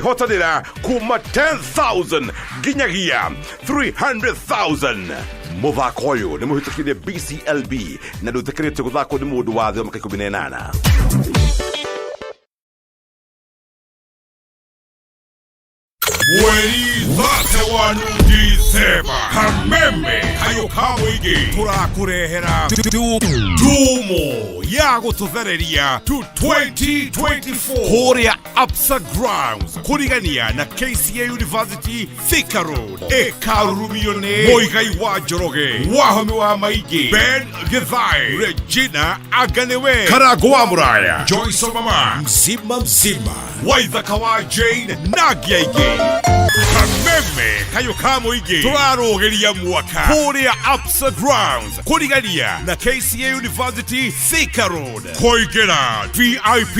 Hotanĩra kuma 10,000 nginyagia 300,000. Mũthako ũyũ nĩ mũhĩtũkire BCLB na ndũtĩkĩrĩtio gũthakwo nĩ mũndũ wa thĩ wa mĩaka 18. Mweri 31 December, Kameme kayo ka mũingĩ tũrakũrehera ndumo ya gũtũthereria to 2024 kũrĩa Absa Grounds kũrigania na KCA University, Thika Road, ĩkarurumio nĩ Mũigai wa Njoroge, Wahome wa Maingĩ, Ben Githae, Regina Anganiwe, Karango wa Mũraya, Joyce Mama, Mzima Mzima, Waithaka wa Jane na angĩ aingĩ. Kameme kayo ka mũingĩ tũrarũgĩria mwaka kũrĩa Absa Grounds kũrigania na KCA University, Thika Road. Kũingĩra VIP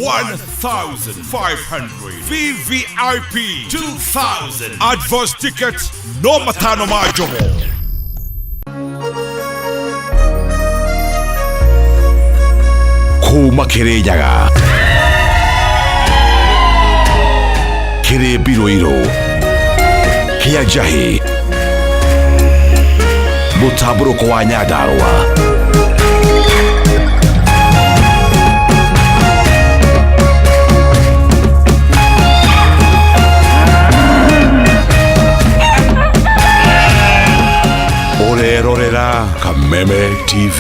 1500, VVIP 2000, advance ticket no matano ma njomo. Kuma Kĩrĩnyaga, kĩrĩ mbirũirũ kĩa njahĩ, mũtambũrũko wa Nyandarũa. Ũrerorera Kameme TV.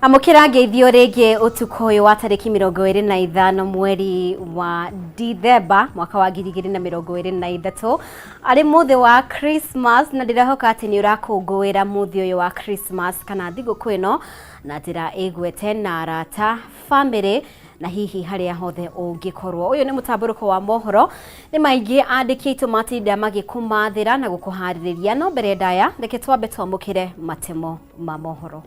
Amũkĩra ngeithio rĩngĩ ũtukũ ũyũ wa tarĩki 25 mweri wa Dithemba mwaka wa 2023, arĩ mũthĩ wa Christmas, na ndĩrehoka atĩ nĩ ũrakũngũĩra mũthĩ ũyũ wa Christmas kana thigũkũ ĩno na njĩra ĩgwete na arata, famĩlĩ na hihi harĩa hothe ũngĩkorwo. Ũyũ nĩ mũtambũrũko wa mohoro, nĩ maingĩ andĩki aitũ matinda magĩkũmathĩra na gũkũharĩrĩria, no mbere ndaya reke twambe twamũkĩre matemo ma mohoro.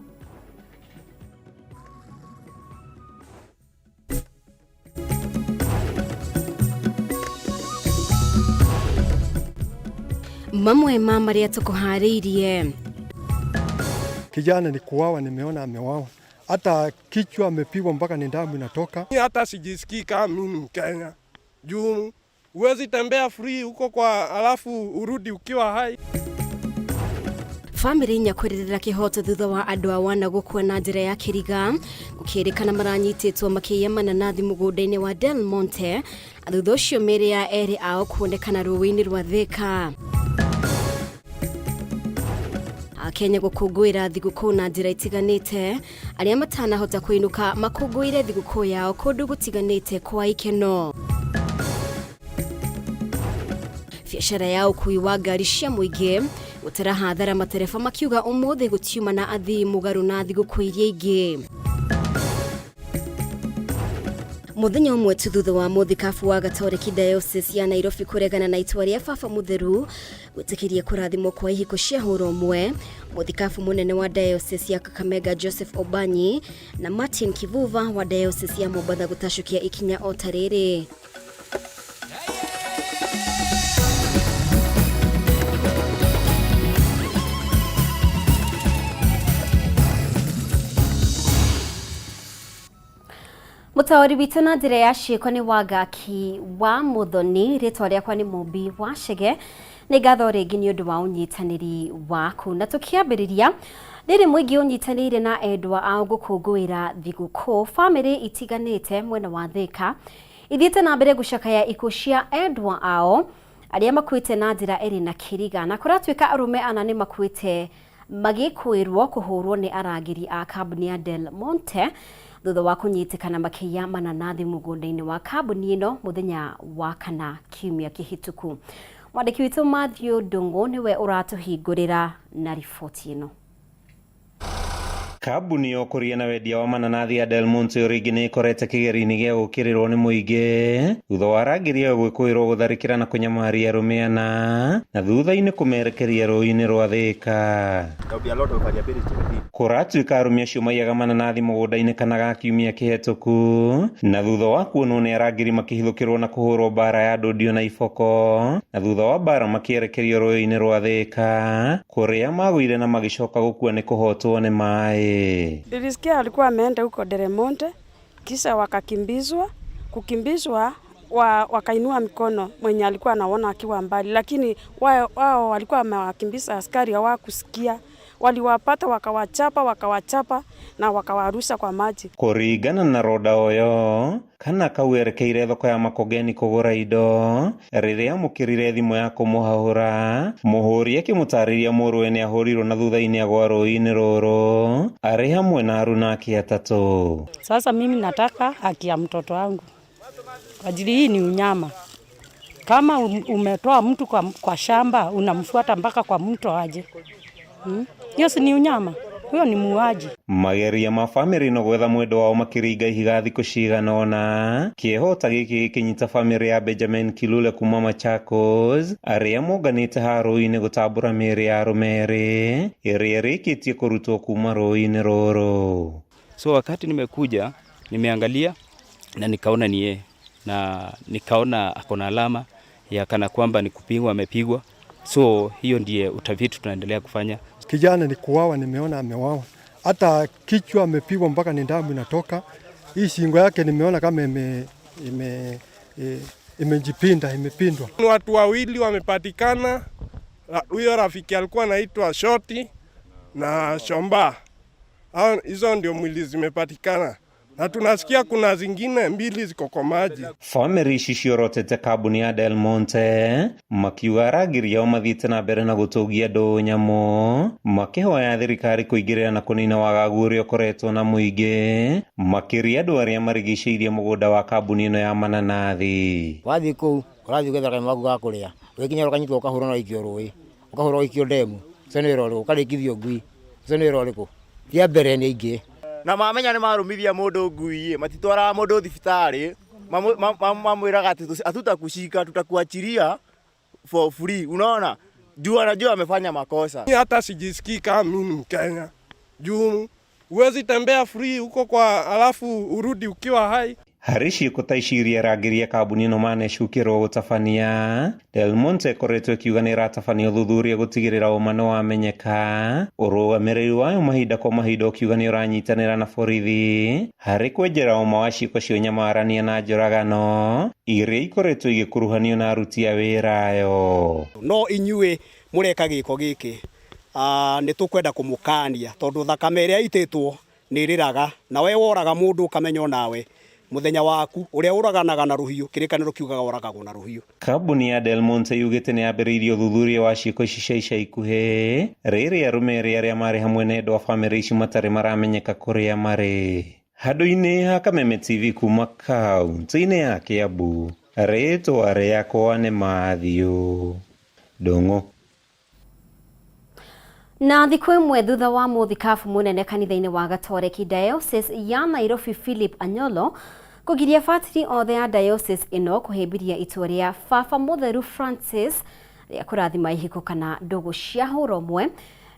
Mamwe ma marĩa tũkũharĩirie. Kijana ni kuwawa, nimeona amewawa, hata kichwa amepigwa mpaka ni damu inatoka. Hata sijisikii kama mimi Mkenya juu huwezi tembea free huko kwa alafu urudi ukiwa hai. Bamĩrĩ inya kũrĩrĩra kĩhoto thutha wa andũ a wana gũkua na njĩra ya kĩriga, gũkĩrĩkana maranyitĩtwo makĩiya mananathi mũgũnda-inĩ wa Del Monte, na thutha ũcio mĩĩrĩ ya erĩ ao kuonekana rũĩ-inĩ rwa Thika. Akenya gũkũngũĩra thigũkũ na njĩra itiganĩte, arĩa matanahota kũinũka makũngũĩre thigũkũ yao kũndũ gũtiganĩte kwa ikeno. Biacara ya ũkui wa ngari cia mũingĩ gũtara hathara, matereba makiuga ũmũthĩ gũtiuma na athii mũgarũ na thigũkũ iria ingĩ. Mũthenya ũmwe tu thutha wa mũthikabu wa Gatoreki Diocese ya Nairobi kũregana na itua rĩa Baba Mũtheru gwĩtĩkĩria kũrathimwo kwa ihiko cia hũra ũmwe, mũthikabu mũnene wa Diocese ya Kakamega Joseph Obanyi na Martin Kivuva wa Diocese ya Mombatha gũtacũkia ikinya o ta rĩrĩ. Mũtaũri witũ na njĩra ya ciĩko nĩ Wangaki wa Mũthoni. Rĩtwa rĩakwa nĩ Mũmbi wa Chege. Nĩ ngatho rĩngĩ nĩ ũndũ wa ũnyitanĩri waku. Na tũkĩambĩrĩria, rĩrĩ mũingĩ ũnyitanĩire na endwa ao gũkũngũĩra thigũkũ. Bamĩrĩ itiganĩte mwena wa Thĩka ithiĩte na mbere gũcakaya ikuũ cia endwa ao arĩa makuĩte na njĩra ĩrĩ na kĩriga. Na kũratuĩka arũme ana nĩ makuĩte magĩkwĩrwo kũhũrwo nĩ arangĩri a kambuni ya Del Monte thutha wa kũnyitĩkana makĩiya mananathi mũgũnda-inĩ wa kambuni ĩno mũthenya wa kana kiumia kĩhĩtũku. Mwandĩki witũ Matthew Ndung'u nĩwe ũratũhingũrĩra na riboti ĩno. Kambuni ya ũkũria na wendia wa mananathi ya Del Monte rĩngĩ nĩ ĩkorete kĩgerio-inĩ gĩa gũũkĩrĩrwo nĩ mũingĩ thutha wa arangĩri ayo gwĩkũĩrwo gũtharĩkĩra na kũnyamaria arũme ana na thutha-inĩ kũmerekeria rũĩ-inĩ rwa Thĩka. Kũratuĩka arũme acio maiyaga mananathi mũgũnda-inĩ kana ga kiumia kĩhetũku na thutha wa kuonwo nĩ arangĩri makĩhithũkĩrwo na kũhũrwo mbara ya ndũndio na iboko na thutha wa mbara makĩerekerio rũĩ-inĩ rwa Thĩka kũrĩa magũire na magĩcoka gũkua nĩ kũhotwo nĩ maĩ. Nilisikia alikuwa ameenda huko Del Monte, kisha wakakimbizwa, kukimbizwa wakainua mikono mwenye alikuwa anaona akiwa mbali, lakini wao walikuwa wamewakimbiza askari hawakusikia. Waliwapata wakawachapa, wakawachapa na wakawarusha kwa maji. Kũringana na Roda ũyũ kana kau erekeire thoko ya Makongeni kũgũra indo rĩrĩa amũkĩrire thimũ ya kũmũhahũra mũhũri akĩmũtarĩria mũrũwe nĩ ahũrirwo na thutha-inĩ agwa rũĩ-inĩ rũrũ arĩ hamwe na aruna ake atatũ. Sasa mimi nataka haki ya mtoto wangu. Kwa ajili hii ni unyama. Kama umetoa mtu kwa shamba unamfuata mpaka kwa mto aje. Hiyo si ni unyama? Huyo ni muuaji. Mageria ma bamĩrĩ no gwetha mwendwa wao makĩringa ihiga thikũ cigana ũna kĩeho ta gĩkĩ gĩkĩnyita bamĩrĩ ya Benjamin Kilule kuma Machakos arĩa monganĩte ha rũĩ-inĩ gũtambũra mĩĩrĩ ya arũme erĩ ĩrĩa ĩrĩkĩtie kũrutwo kuma rũĩ-inĩ rũrũ. So wakati nimekuja nimeangalia na nikaona ni yeye na nikaona akona alama ya kana kwamba ni kupigwa amepigwa. So hiyo ndiye utafiti tunaendelea kufanya. Kijana ni kuwawa, nimeona amewawa, hata kichwa amepigwa mpaka ni damu inatoka. Hii shingo yake nimeona kama imejipinda, imepindwa. Watu wawili wamepatikana. Huyo rafiki alikuwa anaitwa Shoti na Shomba. Hao hizo ndio mwili zimepatikana. Na tunasikia kuna zingine mbili ziko kwa maji. Bamĩrĩ ici ciorotete kambuni ya Del Monte makiuga arangĩri ao mathiĩte na mbere na gũtũgia andũ nyamũ makĩhoya thirikari kũingĩrĩra na kũnina wagagu ũrĩa ũkoretwo na mũingĩ makĩria andũ arĩa marigicĩirie mũgũnda wa kambuni ĩno ya mananathi. Wathiĩ kũu ũrathiĩ gwetha kanyamũ gaku ga kũrĩa ũgĩkinya ũkanyitwo ũkahũrwo na ũikio rũĩ ũkahũrwo ũikio ndemu ũcio nĩ wĩra ũrĩkũ ũkarĩkithio ngui ũcio nĩ wĩra ũrĩkũ ti mbere nĩ aingĩ na mamenya nĩ marũmithia mũndũ ngui matitwaraga mũndũ thibitarĩ mamwĩraga atĩ hatutakushika tutakuachilia for free unaona juu anajua amefanya makosa. Hata sijisikii kama mimi ni Mkenya juu huwezi tembea free huko kwa alafu urudi ukiwa hai. Harĩ ciĩko ta ici iria arangĩri a kambuni ĩno manecukĩrwo gũtabania Del Monte ĩkoretwo ĩkiuga nĩ ĩratabania ũthuthuria gũtigĩrĩra ũma nĩ wamenyeka ũrũgamĩrĩri wayo mahinda kwa mahinda ũkiuga nĩ ũranyitanĩra na borithi harĩ kwenjera ũma wa ciĩko cia ũnyamarania na njũragano iria ikoretwo igĩkuruhanio na aruti a wĩra ayo. No inyuĩ mũreka gĩko gĩkĩ nĩ tũkwenda kũmũkania tondũ thakame ĩrĩa ĩitĩtwo nĩ ĩrĩraga na we woraga mũndũ ũkamenya onawe muthenya waku uria uraganaga na ruhiu kirikaniro kiugaga uragagwo na ruhiu. Kambuni ya Del Monte yugite ni yambĩrĩirie ũthuthuria wa ciĩko ici cia ica ikuhĩ rĩrĩ arũme erĩ arĩa marĩ hamwe na endwa a bamĩrĩ ici matarĩ maramenyeka kũrĩa marĩ. Handũ-inĩ ha Kameme TV kuma kaunti-inĩ ya Kiambu, rĩtwa rĩakwa nĩ Matthew Ndung'u. Na thikũ ĩmwe thutha wa mũthikabu mũnene kanitha-inĩ wa Gatoreki Diocese ya Nairobi Philip Anyolo kũgiria batiri othe a diocese ĩno kũhĩmbĩria itua rĩa Baba Mũtheru Francis rĩa kũrathima ihiko kana ndũgũ cia hũra ũmwe.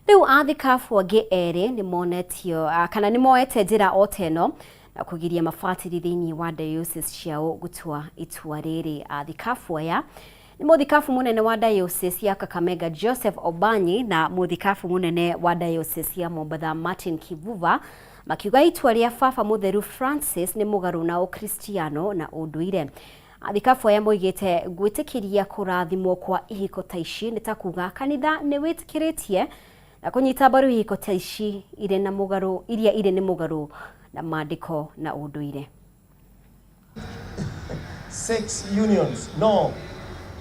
Rĩu athikabu angĩ erĩ nĩmonetio kana nĩmoete njĩra o ta ĩno na kũgiria mabatiri thĩinĩ wa diocese ciao gũtua itua rĩrĩ. Athikabu aya nĩ mũthikabu mũnene wa diocese ya Kakamega Joseph Obanyi na mũthikabu mũnene wa diocese ya Mombatha Martin Kivuva Makiuga itua rĩa Baba Mũtheru Francis nĩ mũgarũ na Ũkristiano na ũndũire. Athikabu aya moigĩte gwĩtĩkĩria kũrathimwo kwa ihiko ta ici nĩ ta kuga kanitha nĩ wĩtĩkĩrĩtie na kũnyita mbaru ihiko ta ici irĩ na mũgarũ iria irĩ nĩ mũgarũ na maandĩko na ũndũire. Sex unions. No,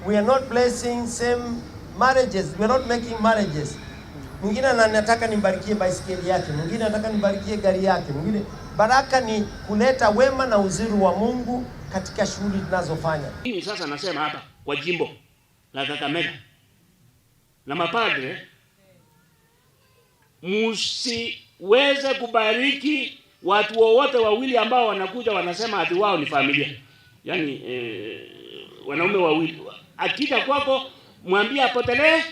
we are not blessing same marriages. We are not making marriages. Mwingine anataka nimbarikie baisikeli yake, mwingine anataka nimbarikie gari yake, mwingine. Baraka ni kuleta wema na uzuri wa Mungu katika shughuli tunazofanya. Mimi sasa nasema hapa kwa jimbo la Kakamega na mapadre, musiweze kubariki watu wowote wawili ambao wanakuja wanasema ati wao ni familia. Yaani wanaume wawili. Akija kwako mwambie apotelee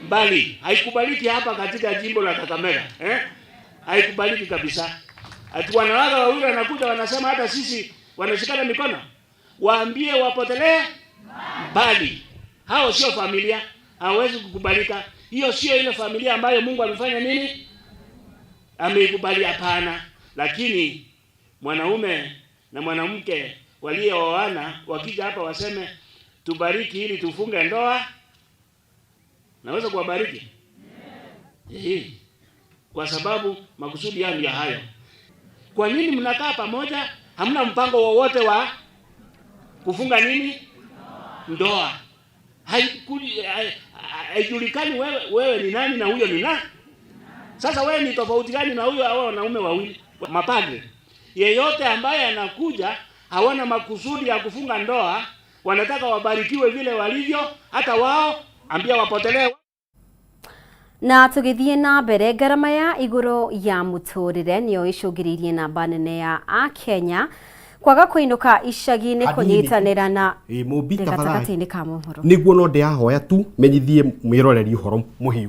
mbali. Haikubaliki hapa katika jimbo la Kakamega, eh? Haikubaliki kabisa. Ati wanawake wawili wanakuja wanasema hata sisi wanashikana mikono. Waambie wapotelee mbali. Hao sio familia, hawezi kukubalika. Hiyo sio ile familia ambayo Mungu amefanya nini? Ameikubali, hapana. Lakini mwanaume na mwanamke waliooana wakija hapa waseme tubariki ili tufunge ndoa, naweza kuwabariki? Yeah. Kwa sababu makusudi yao ya hayo. Kwa nini mnakaa pamoja? Hamna mpango wowote wa kufunga nini? Ndoa. Haijulikani wewe ni nani na huyo ni nani. Sasa wewe ni tofauti gani na huyo hao wanaume wawili? Mapadre. Yeyote ambaye anakuja hawana makusudi ya kufunga ndoa, wanataka wabarikiwe vile walivyo, hata wao ambia wapotelee. Na tugithie na mbere, ngarama ya iguru ya muturire niyo icũngĩrĩirie namba nene ya Akenya kwaga kũinũka icagi-inĩ kũnyitanĩra na gatagatĩ-inĩ ka mohoro. Nĩguo no ndĩrahoya tu menyithie mwĩroreri ũhoro mũhiũ.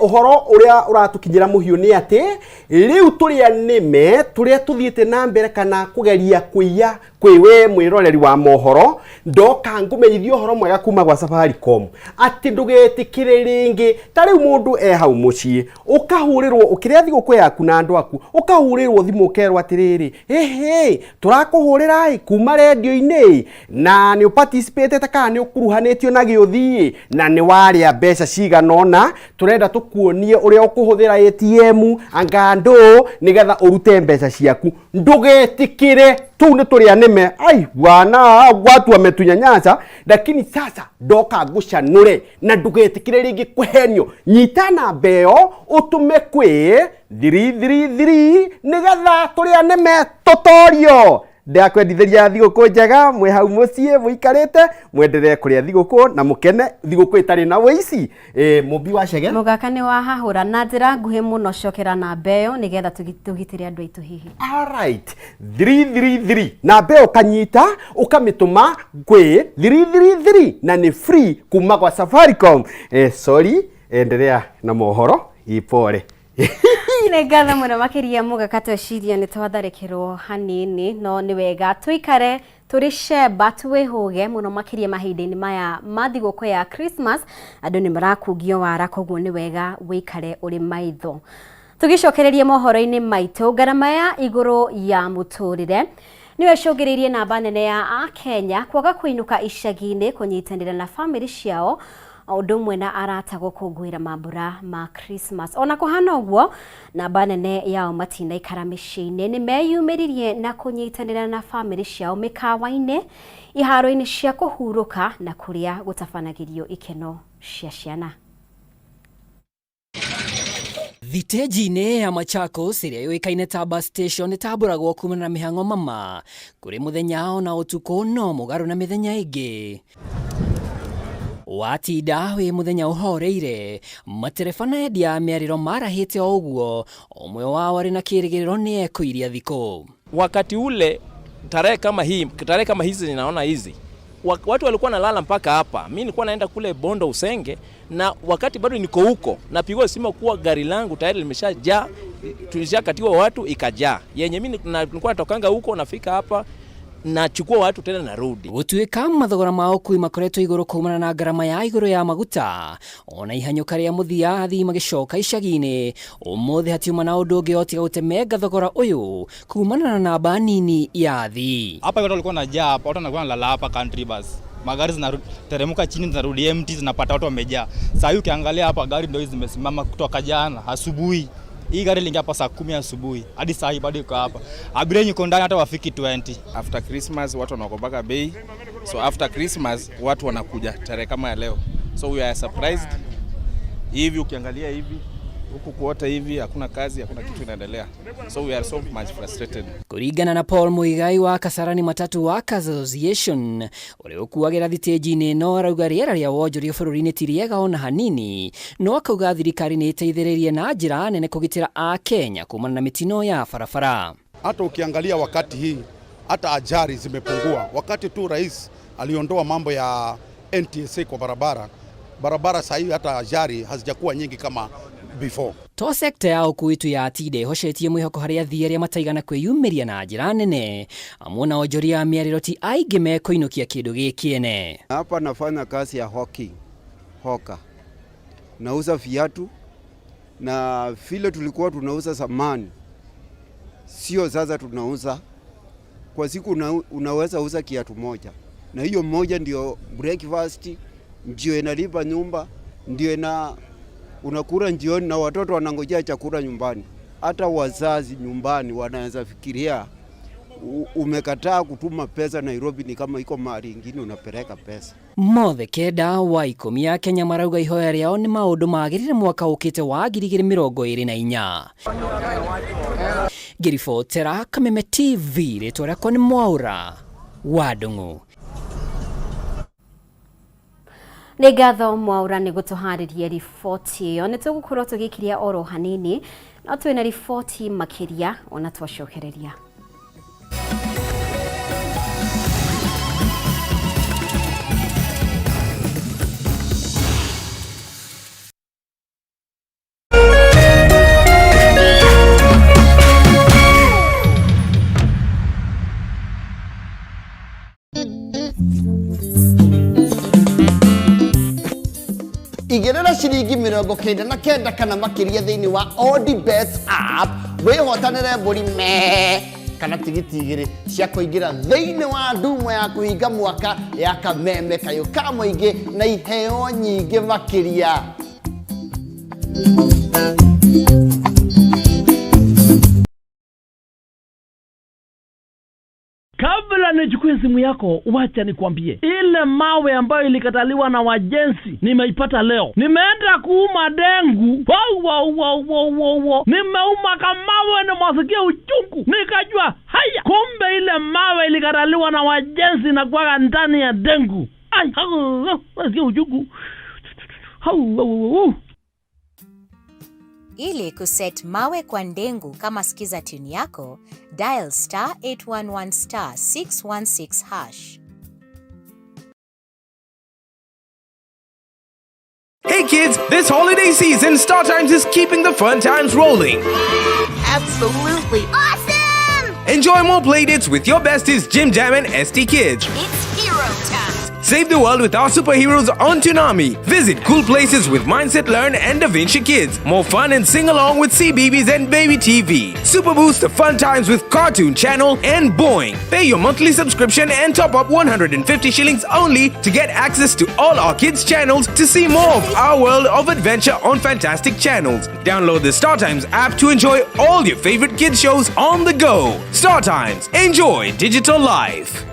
Ũhoro ũrĩa ũratũkinyĩra mũhiũ nĩ atĩ rĩu tũrĩa nĩme tũrĩa tũthiĩte na mbere kana kũgeria kũiya kwĩ we mwĩroreri wa mohoro, ndoka ngũmenyithie ũhoro mwega kuma gwa Safaricom atĩ ndũgetĩkĩre rĩngĩ. Ta rĩu mũndũ e hau mũciĩ ũkahũrĩrwo ũkĩrĩa thigũkũ yaku na andũ aku, ũkahũrĩrwo thimũ ũkerwo atĩrĩrĩ, ĩhĩ tũrakũhũrĩra kuma rendio-inĩ na nĩ ũparticipate kana nĩ ũkuruhanĩtio na gĩũthiĩ na nĩ warĩa mbeca cigana ũna, tũrenda tũkuonie ũrĩa ũkũhũthĩra ATM anga ndũ nĩgetha ũrute mbeca ciaku. Ndũgetĩkĩre, tuu nĩ tũrĩa nĩme. Ai bwana, watu wametunyanyasa. Lakini sasa ndoka ngũcanũre na ndũgetĩkĩre rĩngĩ kũhenio. Nyita namba ĩyo ũtũme kwĩ 333 nĩgetha tũrĩa nĩme tũtorio. Ndakwendithĩria thigũkũ njega mwĩ hau mũciĩ mũikarĩte, mwenderee kũrĩa thigũkũ na mũkene thigũkũ ĩtarĩ na wĩici. Mũmbi wa Chege mũgaka nĩ wahahũra na njĩra nguhĩ mũno, cokera namba ĩyo nĩgetha tũgitĩre andũ aitũ hihi. Alright, 333 namba ĩyo ũkanyita ũkamĩtũma kwĩ 333 na nĩ free kuma gwa Safaricom. Sorry, endelea na mohoro ipore. Nĩ ngatho mũno makĩria mũgaka, tweciria nĩ twatharĩkĩrwo hanini, no nĩ wega tũikare tũrĩ cemba twĩhũge mũno makĩria mahinda-inĩ maya ma thigũkũ ya Christmas. Andũ nĩ marakungio wara, koguo nĩ wega wĩikare ũrĩ maitho. Tũgĩcokereria mohoro-inĩ maitũ, ngarama ya igũrũ ya mũtũrĩre nĩyo ĩcũngĩrĩirie namba nene ya Akenya kwaga kũinũka icagi-inĩ kũnyitanĩra na bamĩrĩ ciao ũndũ ũmwe na arata gũkũngũĩra mambura ma Christmas. Ona kũhana ũguo, namba nene yao matinaikara mĩciĩ-inĩ, nĩ meyumĩririe na kũnyitanĩra na bamĩrĩ ciao mĩkawa-inĩ, iharo-inĩ cia kũhurũka na kũrĩa gũtabanagĩrio ikeno cia ciana. Thitĩnji-inĩ ya Machakos ĩrĩa yũĩkaine ta bus station ĩtambũragwo kumana na mĩhang'o mama kũrĩ mũthenya ona ũtukũ no mũgarũ na mĩthenya ĩngĩ. Watinda wĩ mũthenya ũhoreire, matereba na endia a mĩarĩro marahĩte o ũguo, ũmwe wao arĩ na kĩrĩgĩrĩro nĩ ekũiria thikũ. Wakati ule tarehe kama hii, tarehe kama hizi ninaona hizi watu walikuwa nalala mpaka hapa. Mimi nilikuwa naenda kule Bondo Usenge, na wakati bado niko huko napigwa simu kuwa gari langu tayari limeshajaa, tulishakatiwa watu ikajaa. Yenye mimi nilikuwa natokanga huko nafika hapa Nachukua watu tena narudi. Gũtuĩka mathogora ma ũkui makoretwo igũrũ kumana na ngarama ya igũrũ ya maguta ona ihanyũka rĩa mũthia athii magĩcoka icagi-inĩ ũmũthĩ hatiuma na ũndũ ũngĩ o tiga gũtemenga thogora ũyũ kumana na namba nini ya athii. Hapa watu walikuwa wanajaa hapa, watu wanakuwa wanalala hapa country bus. Magari zinateremka chini zinarudi empty, zinapata watu wamejaa. Saa hii ukiangalia hapa gari ndio hizi zimesimama kutoka jana asubuhi. Hii gari iliingia hapa saa 10 asubuhi hadi saa hii bado iko hapa. Abiria yuko ndani hata wafiki 20. After Christmas watu wanaogopaga bei, so after Christmas watu wanakuja tarehe kama ya leo, so we are surprised. Hivi ukiangalia hivi huku kuota hivi hakuna kazi, hakuna kitu inaendelea, so we are so much frustrated. Kũringana na Paul Muigai wa Kasarani Matatu Workers Association ũrĩa ũkuagĩra thitĩnji-inĩ ĩno arauga rĩera rĩa wonjoria bũrũri-inĩ ti rĩega ona hanini, no akauga thirikari nĩ ĩteithĩrĩirie na njĩra nene kũgitĩra Akenya kumana na mĩtino ya barabara. Hata ukiangalia wakati hii hata ajali zimepungua. Wakati tu rais aliondoa mambo ya NTSA kwa barabara, barabara sasa hivi hata ajali hazijakuwa nyingi kama before. To sekta ya ũkui tu ya atinda ĩhocetie mwĩhoko harĩ athii arĩa mataigana kwĩyumĩria na njĩra nene, amwe na onjoria a mĩarĩro ti aingĩ mekũinũkia kĩndũ gĩkĩene. Hapa nafanya kazi ya hawking, hoka. Nauza viatu na vile tulikuwa tunauza zamani, sio sasa tunauza. Kwa siku unaweza uza kiatu moja, na hiyo moja ndio breakfast, ndio inalipa nyumba, ndio unakula jioni na watoto wanangojea chakula nyumbani. Hata wazazi nyumbani wanaweza fikiria umekataa kutuma pesa Nairobi, ni kama iko mahali ingine unapeleka pesa. Mothe kenda wa 10 a Kenya marauga ihoya rĩao nĩ maũndũ magĩrĩre mwaka ũkĩte wa 2024. Ngĩribotera Kameme TV, rĩtwa rĩakwa nĩ Mwaũra wa Ndung'u. Nĩ ngatho Mwaũra nĩ gũtũharĩria riboti ĩyo. Nĩ tũgũkorwo tũgĩkiria oro hanini, no twĩna riboti makĩria ona twacokereria. Igĩrĩra ciringi 99 kana makĩria thĩinĩ wa Odibet app wĩhotanĩre mbũri mee kana tigiti 2 cia kũingĩra thĩinĩ wa ndumo ya kũhinga mwaka ya Kameme kayũ ka mũingĩ na iheo nyingĩ makĩria. Kabla nichukue simu yako, wacha nikwambie, ile mawe ambayo ilikataliwa na wajenzi nimeipata leo. Nimeenda kuuma dengu, wow, wow, wow, wow, wow, wow. Nimeuma kamawe na masikia uchungu, nikajua haya, kumbe ile mawe ilikataliwa na wajenzi na kuwaga ndani ya dengu. Ai, nasikia uchungu. Hau, hau, hau. Ili kuset mawe kwa ndengu kama skiza tune yako, dial star 811 star 616 hash. Hey kids, this holiday season, Star Times is keeping the fun times rolling. Absolutely awesome! Enjoy more playdates with your besties Jim Jam and ST Kids. It's hero time! Save the world with our superheroes on Toonami. Visit cool places with Mindset Learn and Da Vinci Kids. More fun and sing along with CBeebies and Baby TV. Super boost the fun times with Cartoon Channel and Boing. Pay your monthly subscription and top up 150 shillings only to get access to all our kids' channels to see more of our world of adventure on fantastic channels. Download the Star Times app to enjoy all your favorite kids shows on the go. Star Times, enjoy digital life.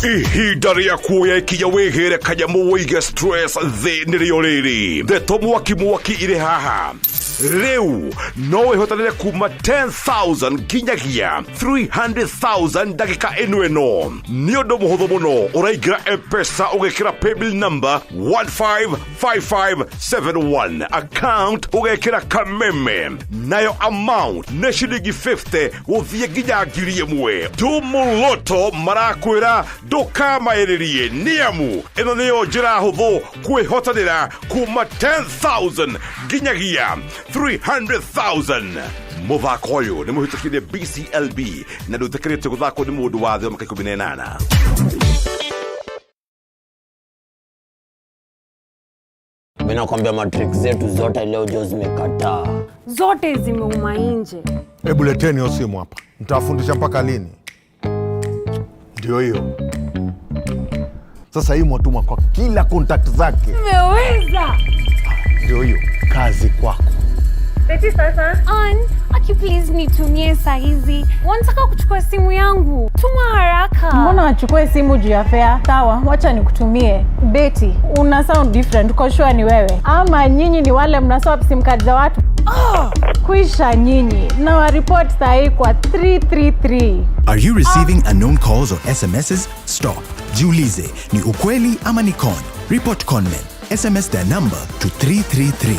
Ihinda rĩa kuoya ikinya wĩhĩre kanyamũ wĩige stress thĩ nĩrĩo rĩrĩ. Ndeto mwaki mwaki irĩ haha. Rĩu no wĩhotanĩre kuma 10,000 nginyagia 300,000 ndagĩka ĩno ĩno. Nĩ ũndũ mũhũthũ mũno, ũraingĩra M-Pesa ũgekĩra paybill number 155571, account ũgekĩra Kameme, nayo amount nĩ ciringi 50 gũthiĩ nginya 1,000. Tumũloto marakwĩra Mahinda ndũkamaĩrĩrie nĩ amu ĩno nĩyo njĩra hũthũ kwĩhotanĩra kuma 10,000 nginyagia 300,000. Mũthako ũyũ nĩ mũhĩtũkire BCLB na ndũĩtĩkĩrĩtio gũthakwo nĩ mũndũ wa thĩ wa mĩaka 18. Mi nakwambia matrick zetu zote leo jo zimekataa. Zote zimeuma nje. Hebu leteni hiyo simu hapa, nitawafundisha mpaka lini? Ndio hiyo sasa, hii mwatuma kwa kila contact zake. Umeweza. Ndio hiyo kazi kwako. Beti sasa. Ann, aki please nitumie saa hizi. Wanataka kuchukua simu yangu. Tuma haraka. Mbona wachukue simu juu ya fare? Sawa, wacha nikutumie. Betty, una sound different, uko sure ni wewe? Ama nyinyi ni wale mna swap sim card za watu? Oh, kwisha nyinyi. Na wa report sahi kwa 333. Are you receiving unknown calls or SMSs? Stop. Jiulize, ni ukweli ama ni con? Report conmen. SMS their number to 333.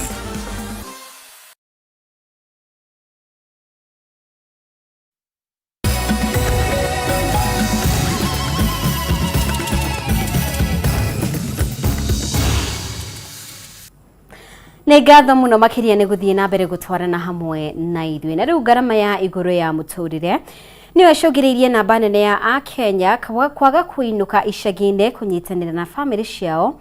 Nĩ ngatho mũno makĩria nĩ gũthiĩ na mbere gũtwarana hamwe na ithuĩ. Na rĩu ngarama ya igũrũ ya mũtũrĩre nĩyo ĩcũngĩrĩirie namba nene ya akenya kwaga kũinũka icagi-inĩ kũnyitanĩra na bamĩrĩ ciao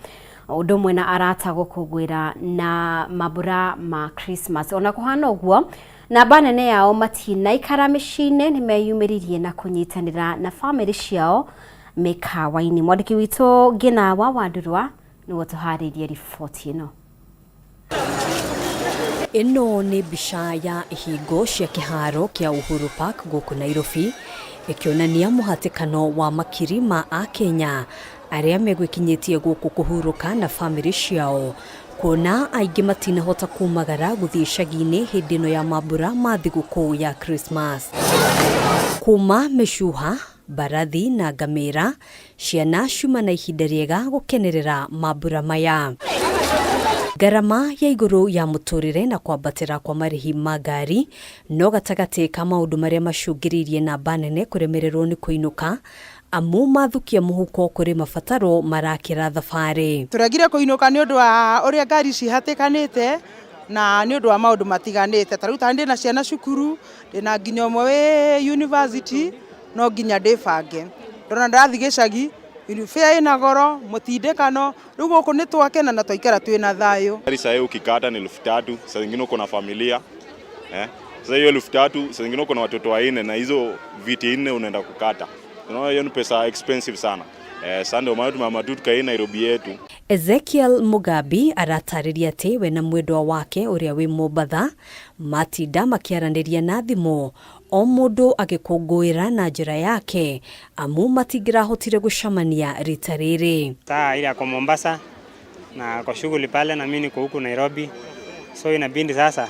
ũndũ ũmwe na arata gũkũngũĩra na mambura ma Christmas. Ona kũhana ũguo, namba nene yao matinaikara mĩciĩ-inĩ, nĩ meyumĩririe na kũnyitanĩra na bamĩrĩ ciao mĩkawa-inĩ. Mwandĩki witũ Ngina wa Wandurwa nĩwe ũtũharĩirie riboti ĩno. Ĩno nĩ mbica ya ihingo cia kĩharo kĩa Uhuru Park gũkũ Nairobi, ĩkĩonania mũhatĩkano wa makiri ma akenya arĩa megwĩkinyĩtie gũkũ kũhurũka na bamĩrĩ ciao, kuona aingĩ matinahota kumagara gũthiĩ icagi-inĩ hĩndĩ ĩno ya mambura ma thigũkũ ya Christmas. Kuma mĩcuha, mbarathi na ngamĩra, ciana ciuma na ihinda rĩega gũkenerera mambura maya. Ngarama ya igũrũ ya mũtũrĩre na kwambatĩra kwa marĩhi ma ngari no gatagatĩ ka maũndũ marĩa macũngĩrĩirie namba nene kũremererwo nĩ kũinũka, amu mathukia mũhuko kũrĩ mabataro marakĩra thabarĩ. Tũregire kũinũka nĩ ũndũ wa ũrĩa ngari cihatĩkanĩte na nĩ ũndũ wa maũndũ matiganĩte. Ta rĩu ta ndĩna ciana cukuru, ndĩna nginya ũmwe wĩ university, no nginya ndĩbange. Ndona ndarathiĩ gĩcagi, fare ĩna goro, mũtindĩkano, rĩu gũkũ nĩ twakena na twaikara twĩna thayũ. Gari saa hii ukikata ni 3,000, saa zingine uko na familia eh. Sasa hiyo 3,000, saa zingine uko na watoto wanne na hizo viti nne unaenda kukata. Unaona hiyo ni pesa expensive sana. Sasa ndio maana tumeamua tu tukae Nairobi yetu. Ezekiel Mugabi aratarĩria atĩ we na mwendwa wake ũrĩa wĩ Mombatha matinda makĩaranĩria na thimũ, o mũndũ agĩkũngũĩra na njĩra yake, amu matingĩrahotire gũcemania rita rĩrĩ. Saa ile ako Mombasa na kwa shughuli pale na mimi niko huku Nairobi, so inabidi sasa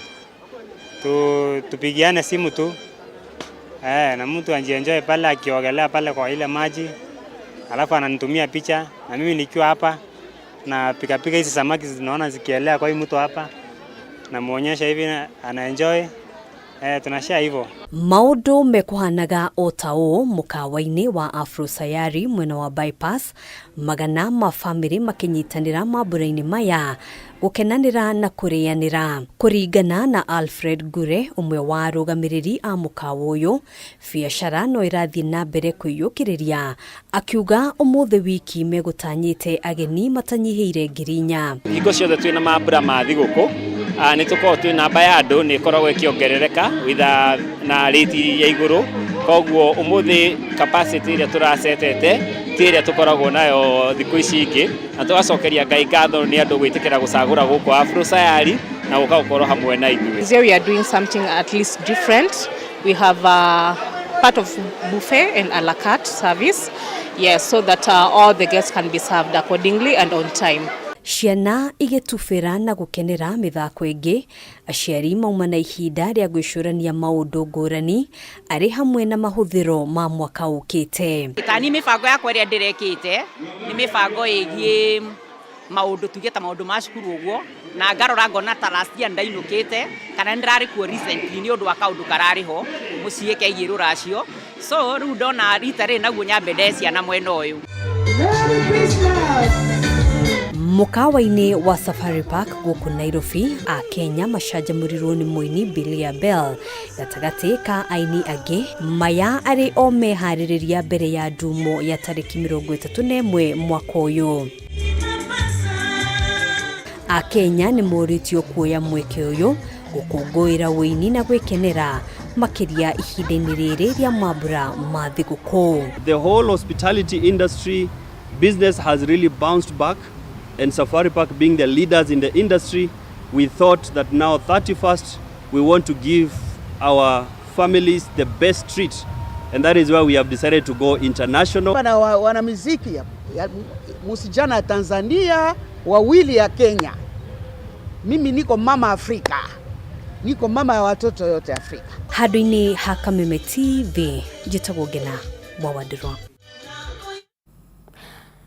tupigiane simu tu na mtu ajienjoy pale akiogelea pale kwa ile maji, alafu ananitumia picha na mimi nikiwa hapa na pika hizi samaki zinaona zikielea kwa hii mto hapa, namuonyesha hivi ana enjoy tunashare hivyo. Maũndũ mekũhanaga o ta ũũ mũkawa-inĩ wa Afro Sayari mwena wa bypass, magana ma bamĩrĩ makĩnyitanĩra mambura-inĩ maya gũkenanĩra na kũrĩanĩra. Kũringana na Alfred Ngure, ũmwe wa arũgamĩrĩri a mũkawa ũyũ, biacara no ĩrathiĩ na mbere kwĩyũkĩrĩria, akiuga ũmũthĩ wiki megũtanyĩte ageni matanyihĩire 4,000. Hingo ciothe twĩna mambura ma thigũkũ, nĩ tũkoragwo twĩ namba ya andũ nĩ ĩkoragwo ĩkĩongerereka with na rate ya igũrũ, koguo ũmũthĩ capacity ĩrĩa tũracetete ti ĩrĩa tũkoragwo nayo thikũ ici ingĩ, na tũgacokeria Ngai ngatho nĩ andũ gwĩtĩkĩra gũcagũra gũkũ Afro Sayari na gũka gũkorwo hamwe na ithuĩ. Here we are doing something at least different. We have a part of buffet and a la carte service, yes, so that all the guests can be served accordingly and on time. Ciana igĩtubĩra na gũkenera mĩthako ĩngĩ, aciari mauma na ihinda rĩa gwĩcũrania maũndũ ngũrani arĩ hamwe na mahũthĩro ma mwaka ũkĩte. Tani mĩbango yakwa ĩrĩa ndĩrekĩte nĩ mĩbango ĩgiĩ maũndũ tuge ta maũndũ ma cukuru ũguo, na ngarora ngona ta last year ndainũkĩte kana nĩ ndĩrarĩ kuo recently nĩ ũndũ wa kaũndũ kararĩ ho mũciĩ kegiĩ rũracio. So rĩu ndona rita rĩrĩ naguo nyambe nde ciana mwena ũyũ. Mũkawa-inĩ wa Safari Park gũkũ Nairobi, Akenya macanjamũrirwo nĩ mũini Billy Bell gatagatĩ ka aini angĩ maya arĩ o meharĩrĩria mbere ya ndumo ya tarĩki 31 mwaka ũyũ. Akenya nĩ morĩtio kuoya mweke ũyũ gũkũngũĩra ũini na gwĩkenera makĩria ihinda-inĩ rĩrĩ rĩa mambura ma thigũkũ. The whole hospitality industry business has really bounced back, and Safari Park being the leaders in the industry, we thought that now 31st we want to give our families the best treat, and that is why we have decided to go international. Wana, wana muziki ya musijana ya Tanzania, wawili ya Kenya. Mimi niko mama Afrika, niko mama ya watoto yote Afrika. Handũ-inĩ ha Kameme TV njĩtagwo Ngena wa Wandirwa.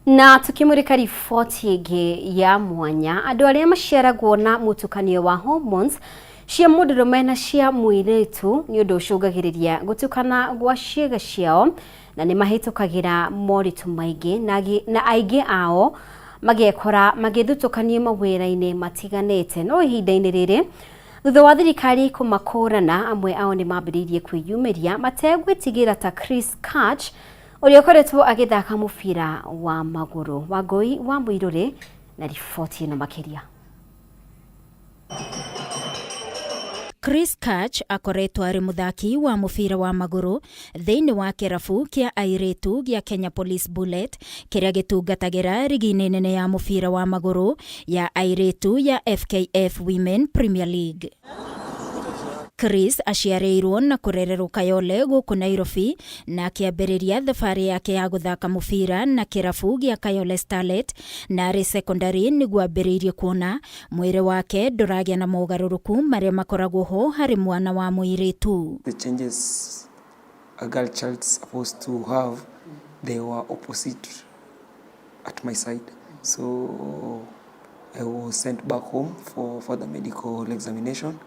Na tukimurika riboti ĩngĩ ya mwanya, andũ arĩa maciaragwo na mũtukanio wa hormones cia mũndũrũme na cia mũirĩtu nĩ ũndũ ũcũngagĩrĩria gũtukana gwa ciĩga ciao na nĩ mahĩtũkagĩra moritũ maingĩ na aingĩ ao magekora magĩthutũkanio mawĩra-inĩ matiganĩte. No ihinda-inĩ rĩrĩ thutha wa thirikari kũmakũrana, amwe ao nĩ mambĩrĩirie kwĩyumĩria mategwĩtigĩra ta Chris Katch ũrĩa ũkoretwo agĩthaka mũbira wa magũrũ. Wangũi wa Mũirũrĩ na riboti ĩno makĩria. Chris Katch akoretwo arĩ mũthaki wa mũbira wa magũrũ thĩinĩ wa kĩrabu kĩa airĩtu gĩa Kenya Police Bullet kĩrĩa gĩtungatagĩra rigi-inĩ nene ya mũbira wa magũrũ ya airĩtu ya FKF Women Premier League. Chris aciarĩirwo na kũrererwo Kayole gũkũ Nairobi na akĩambĩrĩria thabarĩ yake ya gũthaka mũbira na kĩrabu gĩa Kayole Starlet, na arĩ secondary nĩguo ambĩrĩirie kuona mwĩrĩ wake ndũragĩa na mogarũrũku marĩa makoragwo ho harĩ mwana wa mũirĩtu. The changes a girl child supposed to have, they were opposite at my side. So I was sent back home for further medical examination,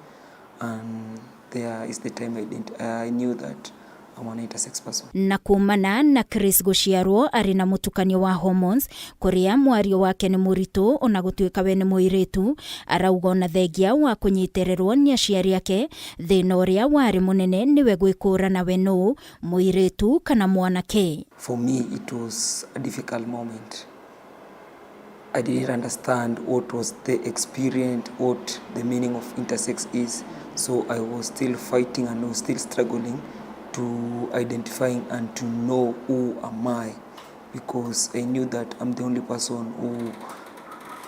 and there is the time I knew that I'm an intersex person. Na kumana na Chris gũciarwo arĩ na mũtukanio wa hormones kũrĩa mwario wake nĩ mũritũ ona gũtuĩka we nĩ mũirĩtu, arauga ona thengia wa kũnyitĩrĩrwo nĩ aciari ake thĩna ũrĩa warĩ mũnene nĩwe gwĩkũrana we nũ mũirĩtu kana mwanake. For me, it was a difficult moment. I didn't understand what was the experience, what the meaning of intersex is. So I was still fighting and I was still struggling to identifying and to know who am I, because I knew that I'm the only person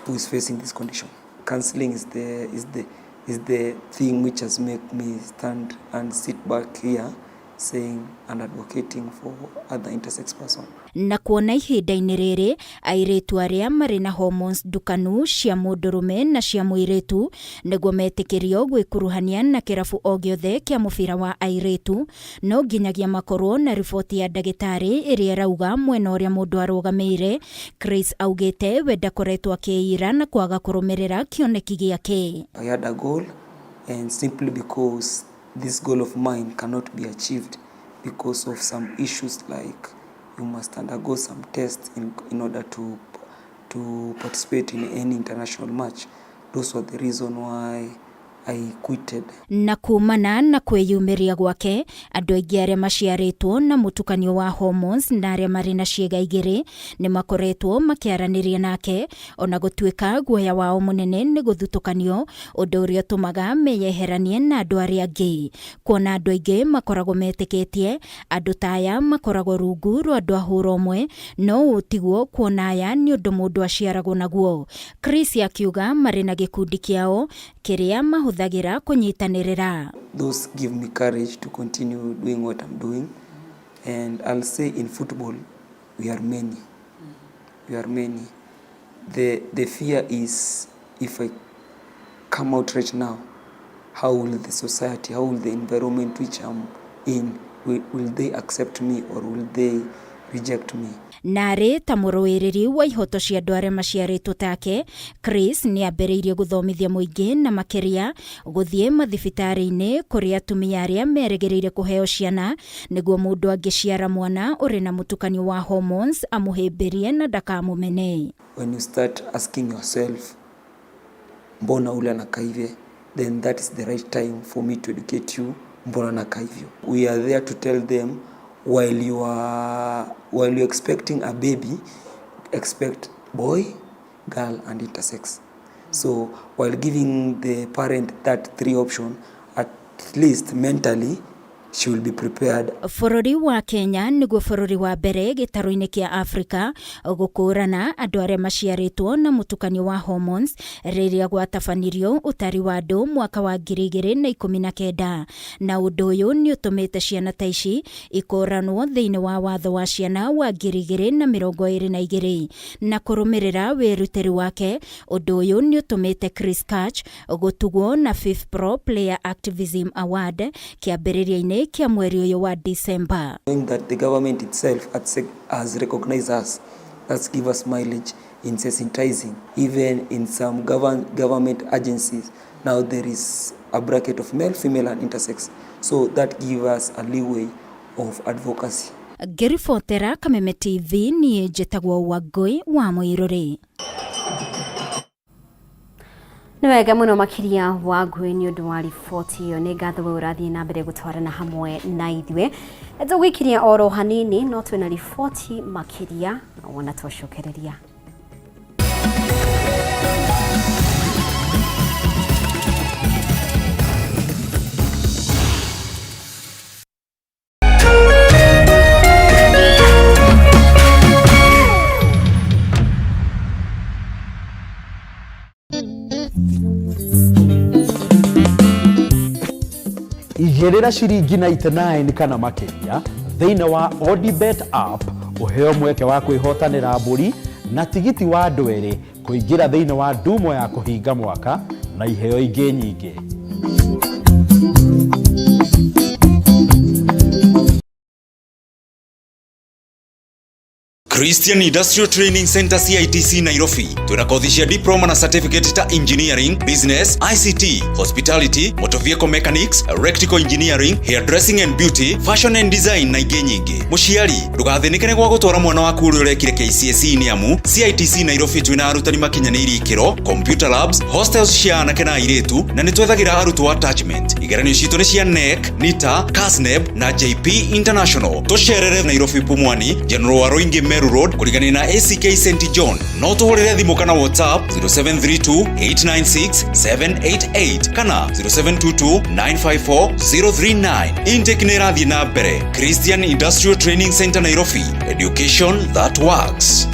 who is facing this condition. Counseling is the thing which has made me stand and sit back here saying and advocating for other intersex person. Na kuona ihinda-inĩ rĩrĩ airĩtu arĩa marĩ na hormones ndukanu cia mũndũrũme na cia mũirĩtu nĩguo metĩkĩrio gwĩkuruhania na kĩrabu o gĩothe kĩa mũbira wa airĩtu, no nginyagia makorwo na riboti ya ndagĩtarĩ ĩrĩa ĩrauga mwena ũrĩa mũndũ arũgamĩire. Chris augĩte we ndakoretwo akĩira na kwaga kũrũmĩrĩra kĩoneki gĩake. I had a goal, and simply because this goal of mine cannot be achieved because of some issues, like you must undergo some tests in order to participate in any international match. Those were the reason why I quitted. Na kumana na kwĩyumĩria gwake, andũ aingĩ arĩa maciarĩtwo na mũtukanio wa hormones na arĩa marĩ na ciĩga igĩrĩ nĩ makoretwo makĩaranĩria nake, ona gũtuĩka guoya wao mũnene nĩ gũthutũkanio, ũndũ ũrĩa ũtũmaga meyeheranie na andũ arĩa angĩ. Kuona andũ aingĩ makoragwo metĩkĩtie andũ ta aya makoragwo rungu rwa andũ a hũra ũmwe, no ũũ tiguo, kuona aya nĩ ũndũ mũndũ aciaragwo naguo. Chris akiuga marĩ na gĩkundi kĩao kĩrĩa mahũthagĩra kũnyitanĩrĩra. Those give me courage to continue doing what I'm doing. And I'll say in football, we are many. We are many. The fear is, if I come out right now, how will the society, how will the environment which I'm in, will they accept me, or will they reject me. Narĩ ta mũrũĩrĩri wa ihoto cia andũ arĩa maciarĩtwo take, Chris nĩ ambĩrĩirie gũthomithia mũingĩ na makĩria gũthiĩ mathibitarĩ-inĩ kũrĩ atumia arĩa merĩgĩrĩire kũheo ciana nĩguo mũndũ angĩciara mwana ũrĩ na mũtukanio wa hormones amũhĩmbĩrie na ndakamũmene. When you start asking yourself, mbona ule anakaa hivi, then that is the right time for me to educate you, mbona anakaa hivyo. We are there to tell them while you're expecting a baby, expect boy, girl and intersex. So while giving the parent that three option, at least mentally she will be prepared. Bũrũri wa Kenya nĩguo bũrũri wa mbere gĩtarũ-inĩ kĩa Afrika gũkũrana andũ arĩa maciarĩtwo na mũtukanio wa hormones rĩrĩa gwatabanirio ũtari wa andũ mwaka wa 2019, na ũndũ ũyũ nĩ ũtũmĩte ciana ta ici ikũranwo thĩinĩ wa watho wa ciana wa 2022. Na kũrũmĩrĩra wĩrutĩri wake, ũndũ ũyũ nĩ ũtũmĩte Chris Katch gũtugwo na FIFPro Player Activism Award kĩambĩrĩria-inĩ kĩa mweri ũyũ wa December. Knowing that the government itself has recognized us, that's give us mileage in sensitizing. Even in some government agencies, now there is a bracket of male, female and intersex. So that gives us a leeway of advocacy. Ngĩribotera Kameme TV, niĩ njĩtagwo Wangũi wa Mũirũrĩ. Nĩ wega mũno makĩria Wangũi nĩ ũndũ wa riboti ĩyo. Nĩ ngatho we ũrathiĩ na mbere gũtwarana hamwe na ithuĩ. Tũgũikiria oro hanini, no twĩna riboti makĩria wona twacokereria. Igĩrĩra ciringi 99 kana makĩria thĩinĩ wa Odibet app ũheo mweke wa kwĩhotanĩra mbũri na tigiti wa andũ erĩ kũingĩra thĩinĩ wa ndumo ya kũhinga mwaka na iheo ingĩ nyingĩ. Christian Industrial Training Center CITC Nairobi twina kothi cia diploma na certificate ta engineering, business, ICT, hospitality, motor vehicle mechanics, electrical engineering, hairdressing and beauty, fashion and design na ingĩ nyingĩ. Mũciari ndũgathĩnĩke nĩ gwa gũtwara mwana waku ũrĩa ũrekire KCSE nĩ amu CITC Nairobi twina arutani makinyanĩirie ikĩro, computer labs, hostels cia anake na airĩtu na nĩ twethagĩra arutwo attachment. Igeranio citũ nĩ cia KNEC, NITA, KASNEB na JP International. Tũcerere Nairobi Pumwani, General Waruingi Meru Road kũrigania na ACK St John. No tũhũrĩre thimũ kana WhatsApp 0732 896 788 kana 0722 954 039. Intake nĩ ĩrathiĩ na mbere. Christian Industrial Training Center Nairobi. Education that works.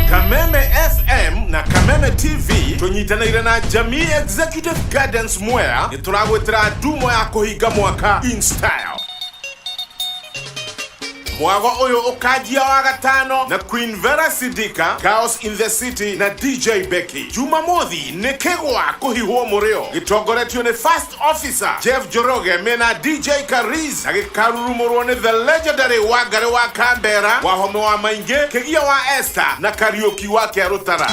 Kameme FM na Kameme TV tunyitanĩire na Jamii Executive Gardens Mwea nĩ tũragwĩtĩra ndumo ya kũhinga mwaka in style. Mwago ũyũ ũkanjia wa gatano na Queen Vera Sidika, Chaos in the City na DJ Becky. Jumamothi nĩ kĩgwa kũhihwo mũrĩo gĩtongoretio nĩ First Officer Jeff Njoroge mena DJ Kariz na gĩkarurumũrwo nĩ the legendary Wangari wa Kambera, Wahome wa Maingĩ, Kĩgia wa Esther na Kariũki wa Kĩarũtara.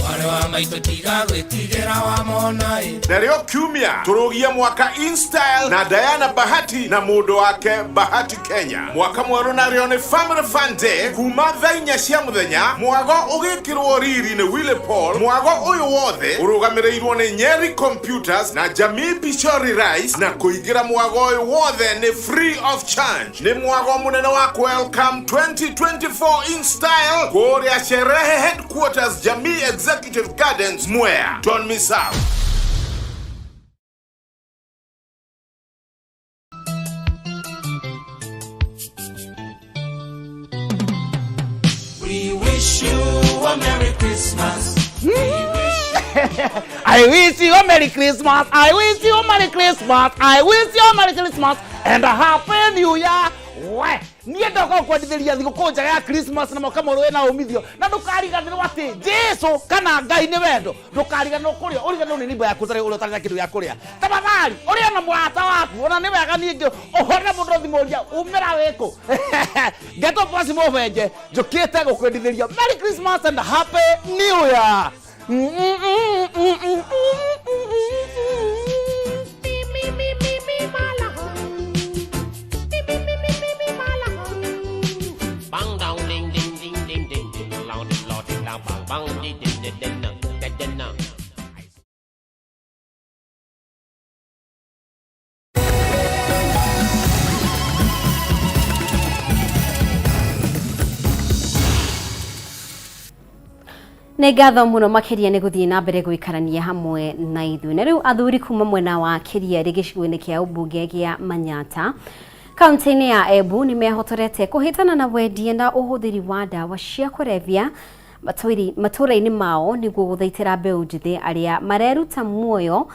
Mwarĩ wa maitũ tiga gwĩtigĩra wa mona ĩ. Narĩo kiumia tũrũgie mwaka in style na Diana Bahati na mũndũ wake Bahati Kenya. Mwaka mwerũ narĩo nĩ Family Fun Day kuma thaa 4 cia mũthenya, mwago ũgĩkĩrwo riri nĩ Willy Paul. Mwago ũyũ wothe ũrũgamĩrĩirwo nĩ Nyeri Computers na Jamii Pishori Rice, na kũingĩra mwago ũyũ wothe nĩ free of charge. Nĩ mwago mũnene wa welcome 2024 in style kũrĩa Sherehe headquarters, Jamii Executive Gardens, Mwea. Don't miss out. We wish you a Merry Christmas. I wish you a Merry Christmas. I wish you a Merry Christmas. I wish you a Merry Christmas and a Happy New Year. We. Niĩ ndoka gũkwendithĩria thigũkũ njega ya Christmas na mwaka mwerũ wĩna umithio, na ndũkariganĩrwo atĩ Jesu kana Ngai nĩ wendo. Ndũkariganĩrwo kũrĩa ũriganĩrwo nĩ nyũmba yaku ũtarĩ ũrĩa ũtarĩ na kĩndũ gĩa kũrĩa. Tafadhali ũrĩe na mũrata waku, ona nĩ wega ningĩ ũhũrĩre mũndũ thimũ ũria umĩra wĩkũ. Ngetwo Pasi Mũbenje, njũkĩte gũkwendithĩria Merry Christmas and Happy New Year. Bang dong ding ding ding ding ding ding long ding long ding long bang bang ding ding ding ding ding ding ding ding. Nĩ ngatho mũno makĩria nĩ gũthiĩ na mbere gũikarania hamwe na ithuĩ. Na rĩu athuri kuma mwena wa Kĩriarĩ gĩcigo-inĩ kĩa ũmbunge gĩa Manyata kaunti-inĩ ya Embu nĩ mehotorete kũhĩtana na wendia na ũhũthĩri wa ndawa cia kũrebia matũũra-inĩ mao nĩguo gũthaitĩra mbeũ njĩthĩ arĩa mareruta muoyo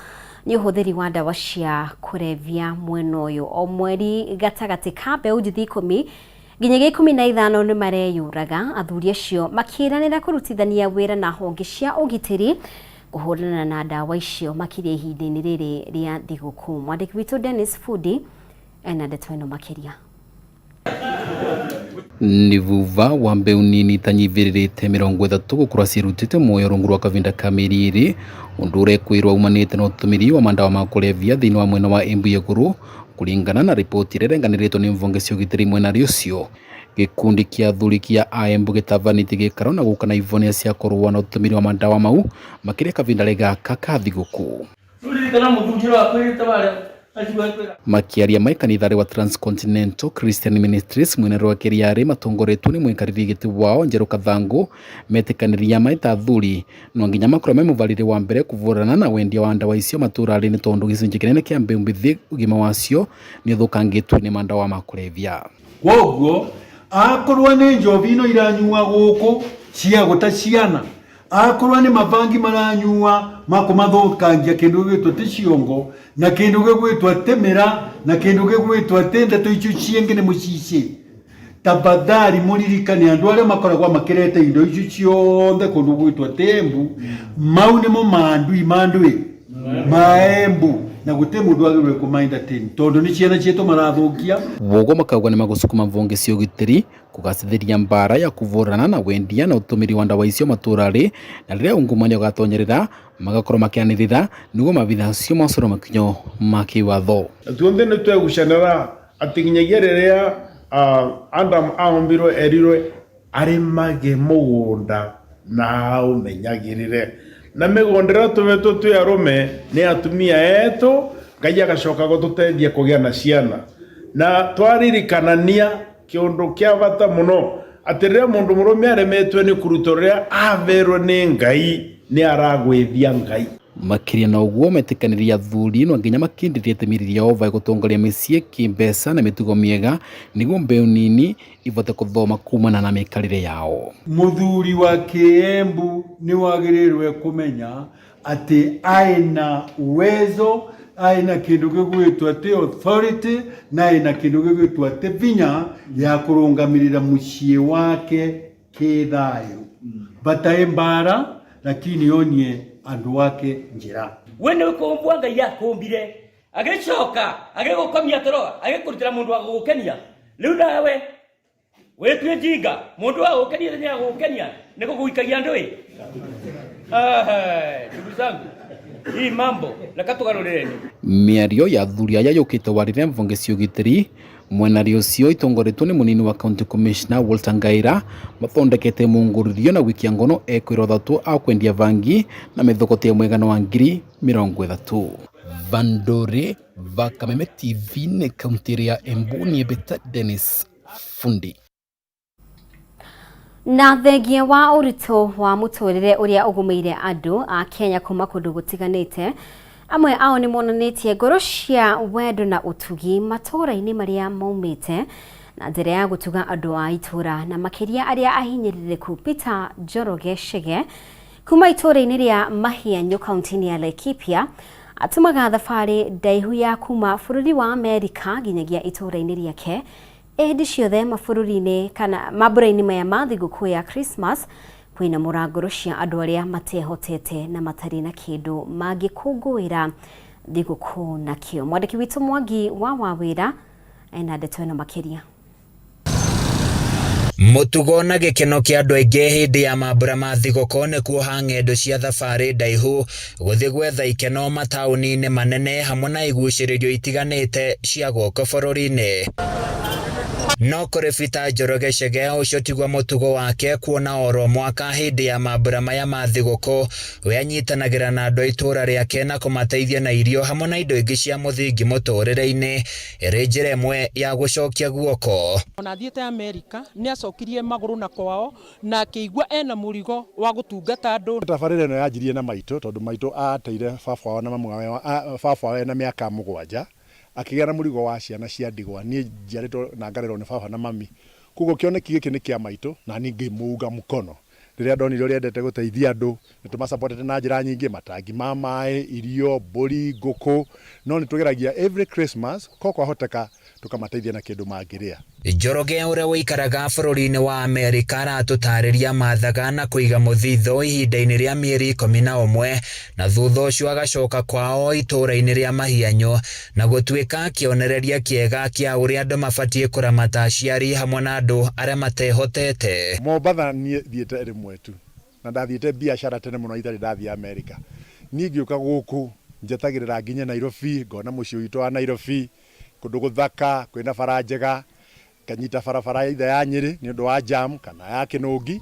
nĩ ũhũthĩri wa ndawa cia kũrebia mwena ũyũ. O mweri gatagatĩ ka mbeũ njĩthĩ 10 nginyagia 15 nĩ mareyũraga, athuri acio makĩranĩra kũrutithania wĩra na honge cia ũgitĩri kũhũrana na ndawa icio makĩria ihinda-inĩ rĩrĩ rĩa thigũkũ. Mwandĩki witũ Dennis Fundi ena ndeto ĩno makĩria. Nĩ vuva wa mbeu nini itanyivĩrĩrĩte 30 gũkorwo ciĩrutĩte muoyo rungu rwa kavinda ka mĩeri 2, ũndũ ũrekwĩrwo umanĩte na ũtũmĩri wa mandawa ma kũrebia thĩinĩ wa mwena wa Embu ya igũrũ, kũringana na riboti ĩrĩa ĩrenganĩrĩtwo nĩ mvonge cia ũgitĩri mwena ũcio. Gĩkundi kĩa athuri kĩa Aembu gĩtabanĩtie gĩikaro na gũka na ivonia cia kũrũa na ũtũmĩri wa mandawa mau makĩria kavinda gaka ka thigũkũ. Makiaria mai kanitha wa Transcontinental Christian Ministries mwena wa Kiriari matongoretwo nĩ mwikarĩri gĩtĩ wao Njerũ Kathangu metĩkanĩria mai ta athuri no nginya makorwo me mũbarĩre wa mbere kũvũrana na wendia wa ndawa icio matũra-inĩ nĩ tondũ gĩcunjĩ kĩnene kĩa mbeũ mbĩthĩ ũgima wacio nĩ ũthũkangĩtwo nĩ mandawa ma kũrebia. Kwoguo akorwo nĩ njobi ino iranyua gũkũ cia gũta ciana, akorwo nĩ mabangi maranyua makũmathũkangia kĩndũ gĩgwĩtwo ti ciongo na kĩndũ gĩgwĩtwo atĩ mĩra na kĩndũ gĩgwĩtwo atĩ ndeto icio ciĩngĩ nĩ mũcici. Tafadhali mũririkane andũ arĩa makoragwo makĩrete indo icio ciothe kũndũ gwĩtwo atĩ Embu, mau nĩmo mandui mandui maembu na gũtirĩ mũndũ wagĩrĩirwo kũma entertain tondũ nĩ ciana ciitũ marathũkia. Woguo makauga nĩ magũcukuma mvonge cia ũgitĩri kũgacĩrithia mbara ya kũvũrana na wendia na ũtũmĩri wa ndawa icio matũra-rĩ, na rĩrĩa ungumania ũgatonyerera magakorwo makĩanĩrĩra nĩguo mabitha acio macorwo makinyo ma kĩwatho. Tuonthe nĩ twegucanĩra atĩ nginyagia rĩrĩa Adam aombirwo erirwe arĩmage mũgũnda na aũmenyagĩrĩre, na mĩgũnda ĩrĩa tũhetwo twĩ arũme nĩ atumia etũ, Ngai agacoka gũtũteithia kũgĩa na ciana. Na twaririkanania kĩũndũ kĩa bata mũno atĩ rĩrĩa mũndũ mũrũme aremetwo nĩ kũruta ũrĩa averwo nĩ Ngai, nĩ aragwĩthia Ngai. Makĩria na ũguo metĩkanĩria athuri no nginya makindĩrie itemi rĩao vai gũtongoria mĩciĩ kĩmbeca na mĩtugo mĩega nĩguo mbeũ nini ivote kũthoma kumana na mĩikarĩre yao. Mũthuri wa kĩembu nĩ wagĩrĩirwo kũmenya atĩ aina uwezo, aina kĩndũ gĩgwĩtwo atĩ authority na aina kĩndũ gĩgwĩtwo atĩ vinya ya kũrũngamĩrĩra mũciĩ wake kĩthayũ, bataĩ mbara lakini onie andũ ake njĩra. We nĩ kũmbwa Ngai akũmbire agĩcoka agĩgũkomia toro agĩkũrutĩra mũndũ wa gũgũkenia. Rĩu nawe wĩtue njinga, mũndũ wa gũgũkenia nĩ agũgũkenia nĩ gũgũikagia ndũĩ. Ndugu zangu, hii mambo reka tũgarũrĩreni. Mĩario ya athuri aya yũkĩte warĩrĩa mvonge cia ũgitĩri mwena ũcio itongoretwo nĩ mũnini wa county commissioner Walter Ngaira mathondekete mũngũrĩrio na gwikia ngono ekwĩrwo 3 a kwendia bangi na mĩthogoti ya mwĩgana wa 30,000. Vandore va Kameme TV nĩ kaunti ya Embu niĩ Dennis Fundi. Na thengia wa ũritũ wa mũtũrĩre ũrĩa ũgũmĩire andũ a Kenya kuma kũndũ gũtiganĩte, amwe ao nĩ monanĩtie ngoro cia wendo na ũtugi matũũra-inĩ marĩa maumĩte na njĩra ya gũtuga andũ a itũũra na makĩria arĩa ahinyĩrĩrĩku. Peter Njoroge Chege kuma itũũra-inĩ rĩa Mahianyu kaunti-inĩ ya Laikipia atũmaga thabarĩ ndaihu ya kuma bũrũri wa Amerika nginyagia itũũra-inĩ rĩake Ĩ hĩndĩ ciothe mabũrũri-inĩ kana mambũra-inĩ maya ma thigũkũ ya Christmas kwĩna mũrangũrũ cia andũ arĩa matehotete na matarĩ na kĩndũ mangĩkũngũĩra thigũkũ nakĩo. Mwandĩki witũ Mwangi wa Wawĩra ena ndeto ĩno makĩria. Mũtugo na gĩkeno kĩa andũ aingĩ hĩndĩ ya mambura ma thigũkũ nĩ kuoha ng'endo cia thabarĩ ndaihu gũthiĩ gwetha ikeno mataũni-inĩ manene hamwe na igucĩrĩrio itiganĩte cia gũkũ bũrũri-inĩ. No kũrĩ Peter Njoroge Chege ũcio tiguo mũtugo wake kuona oro mwaka hĩndĩ ya mambura maya ma thigũkũ we anyitanagĩra na andũ a itũũra rĩake na kũmateithia na irio hamwe na indo ingĩ cia mũthingi mũtũrĩre-inĩ ĩrĩ njĩra ĩmwe ya gũcokia guoko. Ona athiĩte Amerika nĩ acokirie magũrũ na kwao na akĩigua ena mũrigo wa gũtungata andũ. Tabarĩra ĩno yanjirie na maitũ tondũ maitũ ateire baba wao na mamu wao, baba wao ena mĩaka 7 akĩgĩa na mũrigo wa ciana cia ndigwa. Niĩ njiarĩtwo na ngarerwo nĩ baba na mami, koguo kĩoneki gĩkĩ nĩ kĩa maitũ na niĩ ngĩmũunga mũkono. Rĩrĩa ndonire ũrĩa endete gũteithia andũ, nĩ tũmasupportete na njĩra nyingĩ, matangi ma maĩ, irio, mbũri, ngũkũ, no nĩ tũgeragia every Christmas ko kwahoteka tũkamateithia na kĩndũ mangĩrĩa. Njoroge ũrĩa ũikaraga bũrũri-inĩ wa Amerika aratũtarĩria mathaga na kũiga mũthithũ ihinda-inĩ rĩa mĩeri 11 na thutha ũcio agacoka kwao itũũra-inĩ rĩa Mahianyu na gũtuĩka kĩonereria kĩega kĩa ũrĩa andũ mabatiĩ kũramata aciari hamwe na andũ arĩa matehotete. Mombatha niĩ thiĩte rĩmwe tu na ndathiĩte biacara tene mũno itarĩ ndathiĩ Amerika. Niĩ ngĩũka gũkũ njetagĩrĩra nginye Nairobi, ngona mũciĩ witũ wa Nairobi, kũndũ gũthaka, kwĩna bara njega, nganyita barabara either ya Nyĩrĩ nĩ ũndũ wa jam kana ya Kĩnũngi,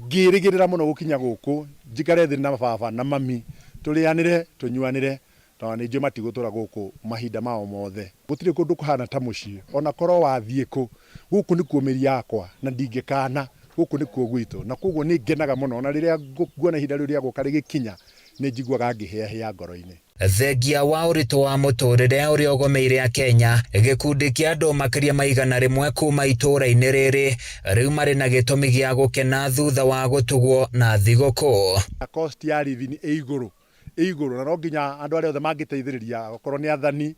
ngĩrĩgĩrĩra mũno gũkinya gũkũ njikare thĩ na baba na mami tũrĩanĩre tũnyuanĩre tondũ nĩ njũĩ matigũtũra gũkũ mahinda mao mothe. Gũtirĩ kũndũ kũhana ta mũciĩ ona korwo wathiĩ kũ, gũkũ nĩkuo mĩri yakwa na ndingĩkana, gũkũ nĩkuo gwitũ, na koguo nĩ ngenaga mũno ona rĩrĩa nguona ihinda rĩu rĩa gũka rĩgĩkinya nĩ njiguaga ngĩhĩahĩa ngoro-inĩ. Thengia wa ũritũ wa mũtũrĩre ũrĩa ũgomeire Akenya, gĩkundi kĩa andũ makĩria ma 100 kuma itũũra-inĩ rĩrĩ rĩu marĩ na gĩtũmi gĩa gũkena thutha wa gũtugwo na thigũkũ. Cost ya living ĩ igũrũ, ĩ igũrũ, na no nginya andũ arĩa othe mangĩteithĩrĩria okorwo nĩ athani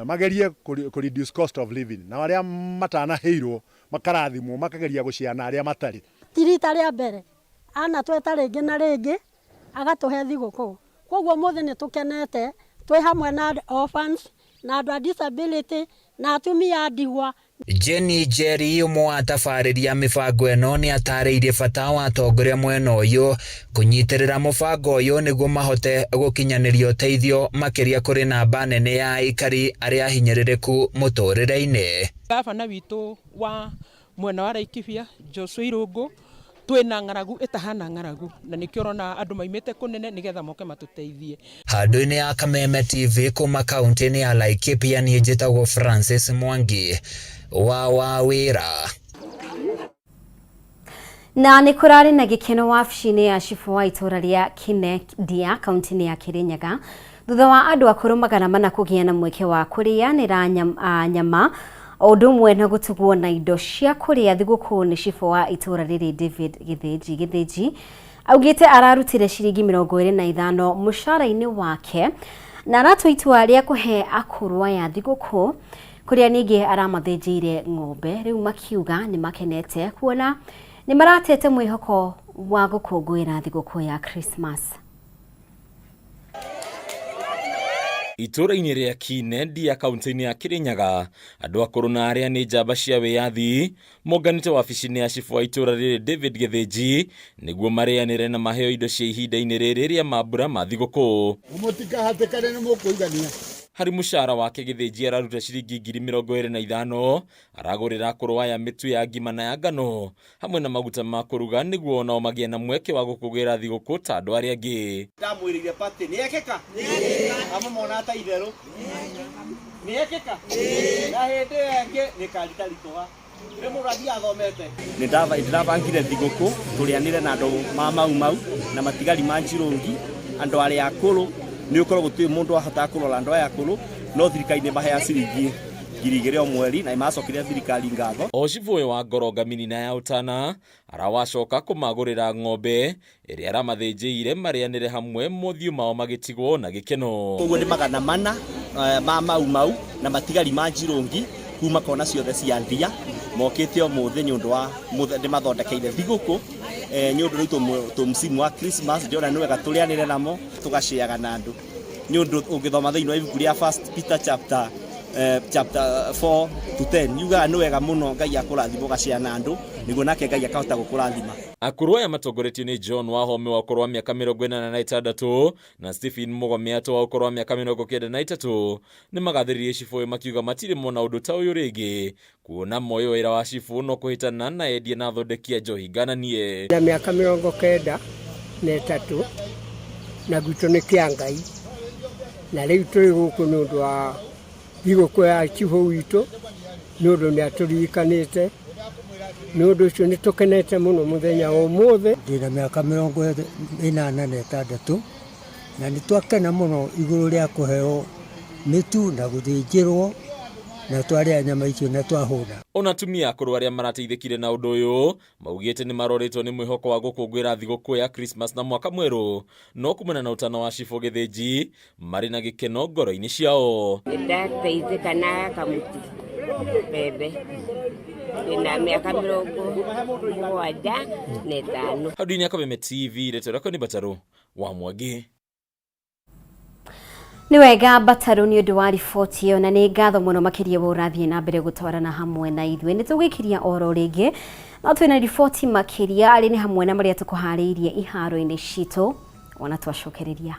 magerie kũ reduce cost of living, na arĩa matanaheirwo makarathimwo makageria gũciana arĩa matarĩ. Ti rita rĩa mbere anatweta rĩngĩ na rĩngĩ agatũhe thigũkũ, koguo mũthĩ nĩ tũkenete twĩ hamwe na orphans na andũ a disability na atumia a ndigwa. Jenny Njeri ũmwe wa atabarĩri a mĩbango ĩno nĩ atarĩirie bata wa atongoria mwena ũyũ kũnyitĩrĩra mũbango ũyũ nĩguo mahote gũkinyanĩria ũteithio makĩria kũrĩ namba nene ya aikari arĩa ahinyĩrĩrĩku mũtũrĩre-inĩ. Gavana witũ wa mwena wa Laikipia Joshua Irũngũ twĩna ng'aragu ĩtahana ng'aragu na nĩkĩo ũrona andũ maimĩte kũnene nĩgetha moke matũteithie. Handũ-inĩ ya Kameme TV kuma kaunti-inĩ ya Laikipia niĩ njĩtagwo Francis Mwangi wa Wawĩra. Na nĩ kũrarĩ na gĩkeno wabici-inĩ ya cibũ wa itũũra rĩa Kinendia kaunti-inĩ ya Kirinyaga thutha wa andũ akũrũ 400 kũgĩa na mweke wa kũrĩanĩra nyama o ũndũ ũmwe na gũtugwo na indo cia kũrĩa thigũkũ nĩ cibũ wa itũũra rĩrĩ David Gĩthĩnji. Gĩthĩnji augĩte ararutire ciringi 25 mũcara-inĩ wake na aratua itua rĩa kũhe akũrũ aya thigũkũ kũrĩa ningĩ aramathĩnjĩire ng'ombe. Rĩu makiuga nĩ makenete kuona nĩ maratete mwĩhoko wa gũkũngũĩra thigũkũ ya Christmas. Itũũra-inĩ rĩa Kinendia kaunti-inĩ ya Kirinyaga andũ akũrũ na arĩa nĩ njamba cia wĩyathi monganĩte wabici-inĩ ya cibũ wa itũũra rĩrĩ David Gĩthĩnji nĩguo marĩanĩre na maheo indo cia ihinda-inĩ rĩrĩ rĩa mambura ma thigũkũ. Mũtikahatĩkane nĩ mũkũigania. Harĩ mũcara wake Gĩthĩnji araruta ciringi 25,000 aragũrĩra akũrũ aya mĩtu ya ngima na ya ngano hamwe na maguta ma kũruga nĩguo onao magĩe na mweke wa gũkũngũĩra thigũkũ ta andũ arĩa angĩ. Ndamwĩrĩire party nĩ yekĩka, amwe mona ta itherũ nĩ yekĩka, na hĩndĩ ĩyo ĩngĩ nĩ karita ritũha nĩ mũndũ athiĩ athomete. Nĩ ndĩrabangire thigũkũ tũrĩanĩre na andũ ma Mau Mau na matigari ma Njirũngi, andũ arĩa akũrũ nĩ ũkorwo gũtirĩ mũndũ ahotaga kũrora andũ aya akũrũ, no thirikari nĩ maheaga ciringi 2,000 o mweri na nĩmacokeria thirikari ngatho. O cibũ ũyũ wa Ngoronga Minina ya Ũtana arawacoka kũmagũrĩra ng'ombe ĩrĩa aramathĩnjĩire marĩanĩre hamwe mothiũ mao magĩtigwo na gĩkeno. Koguo nĩ 400 ma Mau Mau na matigari ma Njirũngi. Kuma kona ciothe cia ndia mokĩte ũmũthĩ nĩ ũndũ wa ndĩmathondekeire thigũkũ nĩ ũndũ rĩu tũ msimu wa Christmas ndĩrona nĩ wega tũrĩanĩre namo tũgacĩaga na andũ nĩ ũndũ ũngĩthoma thĩinĩ wa ibuku rĩa First Peter chapter 4 to 10 yugaga nĩ wega mũno Ngai akũrathima ũgacĩa na andũ nĩguo nake Ngai akahota gũkũrathima. Akũrũ aya matongoretio nĩ John Wahome wa ũkũrũ wa mĩaka 86 na Stephen Mũgomiato wa ũkũrũ wa mĩaka 93 nĩ magathĩrĩirie cibũ ũyũ makiuga matirĩ mona ũndũ ta ũyũ rĩngĩ kuona moyo wĩra wa cibũ no kũhĩtana na endia na athondeki a njohi ngananie. Na mĩaka 93 na gwitũ nĩ kĩa Ngai na rĩu tũrĩ gũkũ nĩ ũndũ wa thigũkũ ya cibũ witũ nĩ ũndũ nĩ atũririkanĩte nĩ ũndũ ũcio nĩ tũkenete mũno mũthenya wa ũmũthĩ. Ndĩna mĩaka 86 na nĩ twakena mũno igũrũ rĩa kũheo mĩtu na gũthĩnjĩrwo na twarĩa nyama icio na twahũna. Ona atumia akũrũ arĩa marateithĩkire na ũndũ ũyũ maugĩte nĩ marorĩtwo nĩ mwĩhoko wa gũkũngũĩra thigũkũ ya Christmas na mwaka mwerũ no kumana na ũtana wa cibũ Gĩthĩnji marĩ na gĩkeno ngoro-inĩ ciao. Ndateithĩka na kamũtu mbembe ndĩna mĩaka 75. Hau-inĩ ya Kameme TV rĩtwa rĩakwa nĩ Batarũ wa Mwangi. Nĩ wega Batarũ nĩ ũndũ wa riboti ĩyo na nĩ ngatho mũno makĩria we ũrathiĩ na mbere gũtwarana hamwe na ithuĩ. Nĩ tũgwĩkĩria oro rĩngĩ no twĩna riboti makĩria arĩ nĩ hamwe na marĩa tũkũharĩirie iharo-inĩ citũ ona twacokereria.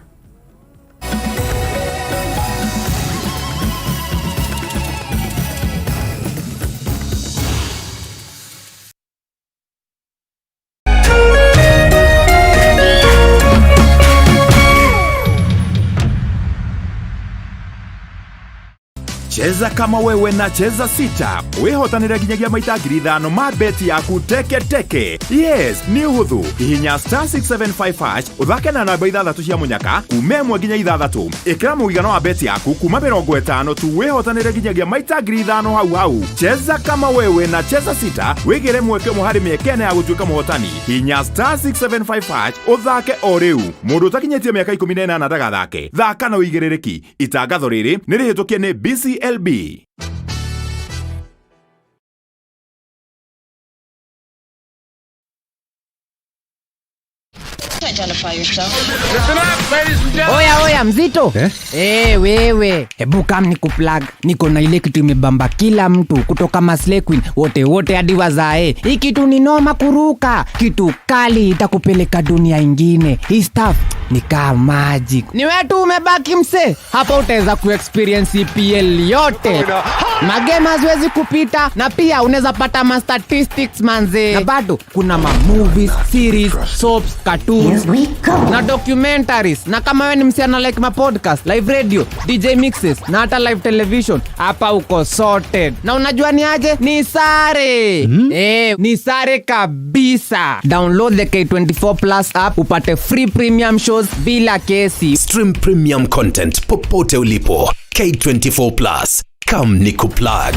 Cheza kama wewe na Cheza Sita wihotanire nginyagia maita 5,000 ma beti yaku teke teke. Yes, nĩ ũhũthũ. Hihinya *675 hash ũthake na namba 6 cia mũnyaka kuma 1 nginya 6. Ĩkĩra mũigana wa beti yaku kuma 50 tu wihotanire nginyagia maita 5,000 hau hau. Cheza kama wewe na Cheza Sita wĩgĩre mweke ũmwe harĩ mĩeke ĩna ya gũtuĩka mũhotani. Hihinya *675 hash ũthake o rĩu. Mũndũ ũtakinyĩtie mĩaka 18 ndagathake. Thaka na ũigĩrĩrĩki. Itangatho rĩrĩ nĩ rĩhĩtũkie nĩ BCLB. Oya oya mzito eh? Wewe hebu kam nikuplug. Niko na ile kitu imebamba kila mtu kutoka Maslay Queen wote wote hadi wazae. Hii kitu ni noma kuruka, kitu kali itakupeleka dunia ingine. Hii stuff ni kama magic. Ni wewe tu umebaki mse. Hapa utaweza kuexperience EPL yote. Magame haziwezi kupita na pia unaweza pata ma statistics manze. Na bado kuna ma movies, series, soaps, cartoons na documentaries. Na kama wewe ni msiana like ma podcast, live radio, DJ mixes na hata live television, hapa uko sorted. Na unajua ni aje? Ni sare. Ni sare kabisa. Download the K24 Plus app upate free premium shows bila kesi. Stream premium content popote ulipo. K24 Plus. Come nikuplug.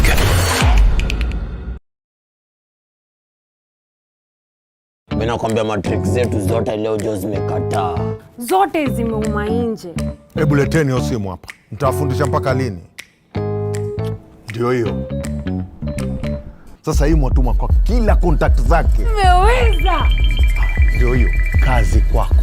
Mimi nakwambia matrix zetu zote leo jo zimekataa. Zote zimeuma nje. Hebu leteni hiyo simu hapa. Nitawafundisha mpaka lini? Ndio hiyo. Sasa hii mwatuma kwa kila contact zake. Nimeweza. Ndio hiyo, kazi kwako.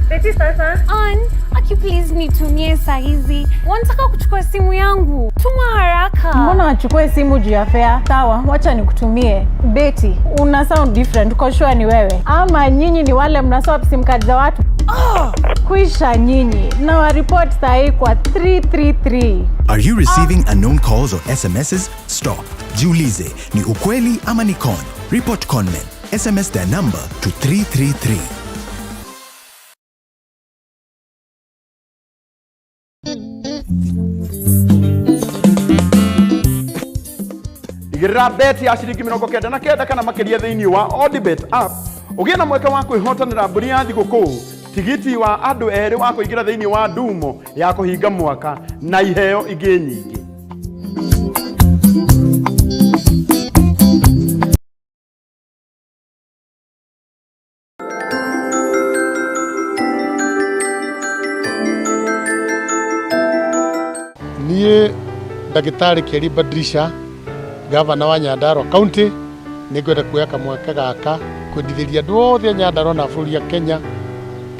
Beti sasa. Ann, aki please nitumie saa hizi. Wanataka kuchukua simu yangu. Tuma haraka. Mbona wachukue simu juu ya fare? Sawa, wacha nikutumie. Betty, una sound different, uko sure ni wewe? Ama nyinyi ni wale mna swap sim card za watu? Oh, kuisha nyinyi. Na wa report saa hii kwa 333. Are you receiving unknown calls or SMSs? Stop. Jiulize, ni ukweli ama ni con? Report conmen. SMS their number to 333. Igĩrĩra beti ya ciringi 99 kana makĩria thĩinĩ wa Odibet app ũgĩe na mweke wa kwĩhotanĩra mbũri ya thigũkũ, tigiti wa andũ erĩ wa kũingĩra thĩinĩ wa ndumo ya kũhinga mwaka na iheo ingĩ nyingĩ. Niĩ ndagĩtarĩ Keri Badrisha Gavana wa Nyandarua County. Nĩ ngwenda kuoya kamweke gaka kwendithĩria andũ othe a Nyandarua na bũrũri ya Kenya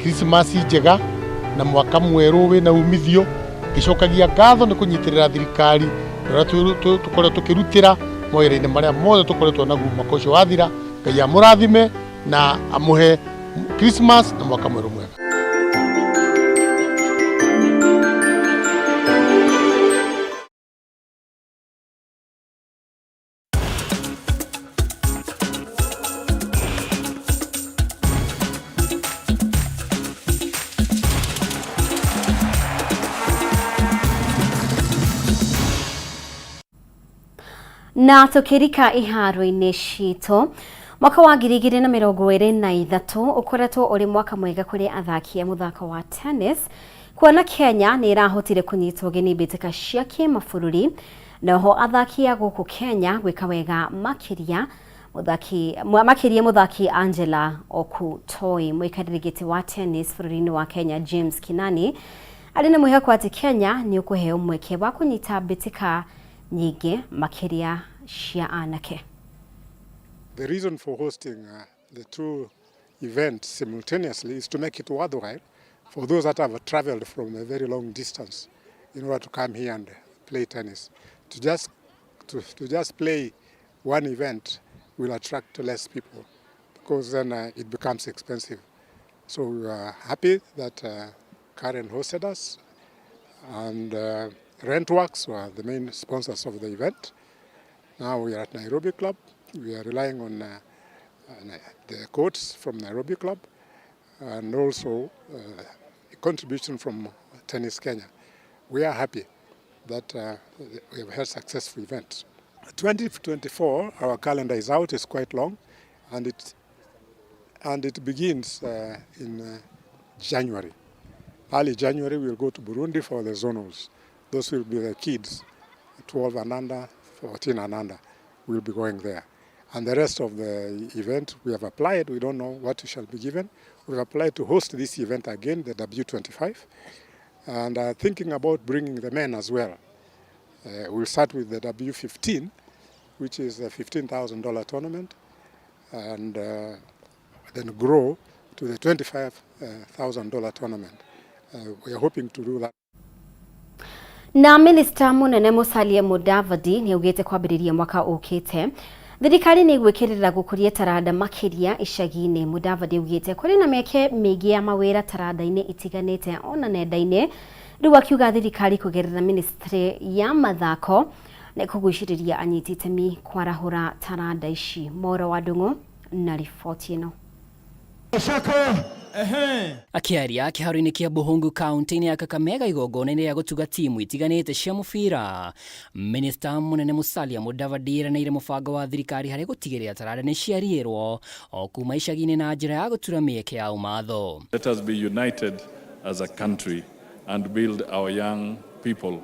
Krismasi njega na mwaka mwerũ wĩna umithio, ngĩcokagia ngatho nĩ kũnyitĩrĩra thirikari na ũrĩa tũkoretwo tũkĩrutĩra mawĩra-inĩ marĩa mothe tũkoretwo naguo mwaka ũcio wathira. Ngai amũrathime na amũhe Christmas na mwaka mwerũ mwega. Na tukirika iharo-inĩ citũ, mwaka wa 2023 ũkoretwo ũrĩ mwaka mwega kũrĩ athaki a mũthako wa tennis, kuona Kenya nĩ ĩrahotire kũnyita ũgeni mbĩtĩka cia kĩmabũrũri, noho athaki a gũkũ Kenya gwĩka wega makĩria mũthaki makĩria mũthaki Angela Okutoi. Mũikarĩri gĩtĩ wa tennis bũrũri-inĩ wa Kenya James Kinani arĩ na mwĩhoko atĩ Kenya nĩ ũkũheo mweke wa kũnyita mbĩtĩka nyingĩ makĩria cia anake. The reason for hosting the two events simultaneously is to make it worthwhile for those that have traveled from a very long distance in order to come here and play tennis. To just play one event will attract less people because then it becomes expensive. So we are happy that Karen hosted us, and Rentworks were the main sponsors of the event. Now we are at Nairobi Club. We are relying on the courts from Nairobi Club and also a contribution from Tennis Kenya. We are happy that we have had successful events. 2024, our calendar is out, it's quite long, and it begins in January. Early January, we'll go to Burundi for the zonals. Those will be the kids, 12 and under, 14 and under, will be going there. And the rest of the event, we have applied. We don't know what we shall be given. We've applied to host this event again, the W25, and are thinking about bringing the men as well. We'll start with the W15, which is a $15,000 tournament, and then grow to the $25,000 tournament. We are hoping to do that. Na minista munene Musalia Mudavadi nĩ augĩte kwambĩrĩria mwaka ũkĩte thirikari nĩ ĩgwĩkĩrĩra gũkũria taranda makĩria icagi-inĩ. Mudavadi augĩte kũrĩ na mĩeke mĩingĩ ya mawĩra taranda-inĩ itiganĩte ona nenda-inĩ, rĩu akiuga thirikari kũgerera ministry ya mathako nĩ kũgucĩrĩria anyiti itemi kwarahũra taranda ici. Moro wa Ndung'u na riboti ĩno. Akĩaria kĩharo-inĩ kĩa Buhungu kaunti-inĩ ya Kakamega igongona-inĩ rĩa gũtuga timu itiganĩte cia mũbira, minista mũnene Musalia Mudavadi eranĩire mũbango wa thirikari harĩ gũtigĩrĩra taranda nĩ ciariĩrwo o kuma icagi-inĩ na njĩra ya gũtura mĩeke ya ũmatho. Let us be united as a country and build our young people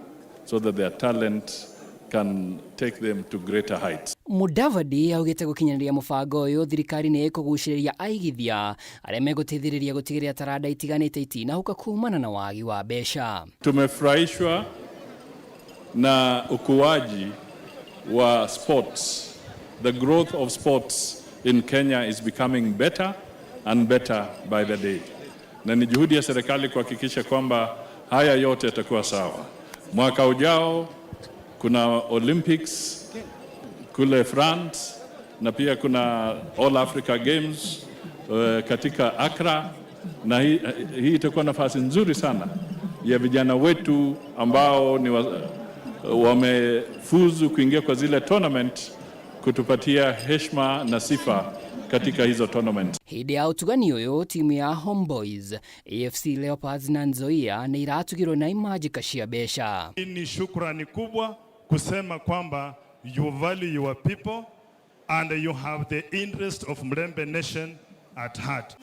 so that their talent can take them to greater heights. Mudavadi augĩte gũkinyanĩria mũbango ũyũ thirikari nĩ ĩkũgucĩrĩria aigithia arĩa megũteithĩrĩria gũtigĩrĩra taranda itiganĩte itinahuka kumana na wagi wa mbeca. Tumefurahishwa na ukuaji wa sports. The growth of sports in Kenya is becoming better and better by the day, na ni juhudi ya serikali kuhakikisha kwamba haya yote yatakuwa sawa. Mwaka ujao kuna Olympics kule France na pia kuna All Africa Games katika Accra, na hii itakuwa nafasi nzuri sana ya vijana wetu ambao ni wamefuzu kuingia kwa zile tournament kutupatia heshima na sifa katika hizo tournament. Hĩndĩ ya ũtugani ũyũ, timu ya Homeboys, AFC Leopards na Nzoia nĩ iratugirwo na imanjĩka cia mbeca. Hii ni shukrani kubwa kusema kwamba you value your people and you have the interest of Mulembe Nation at heart.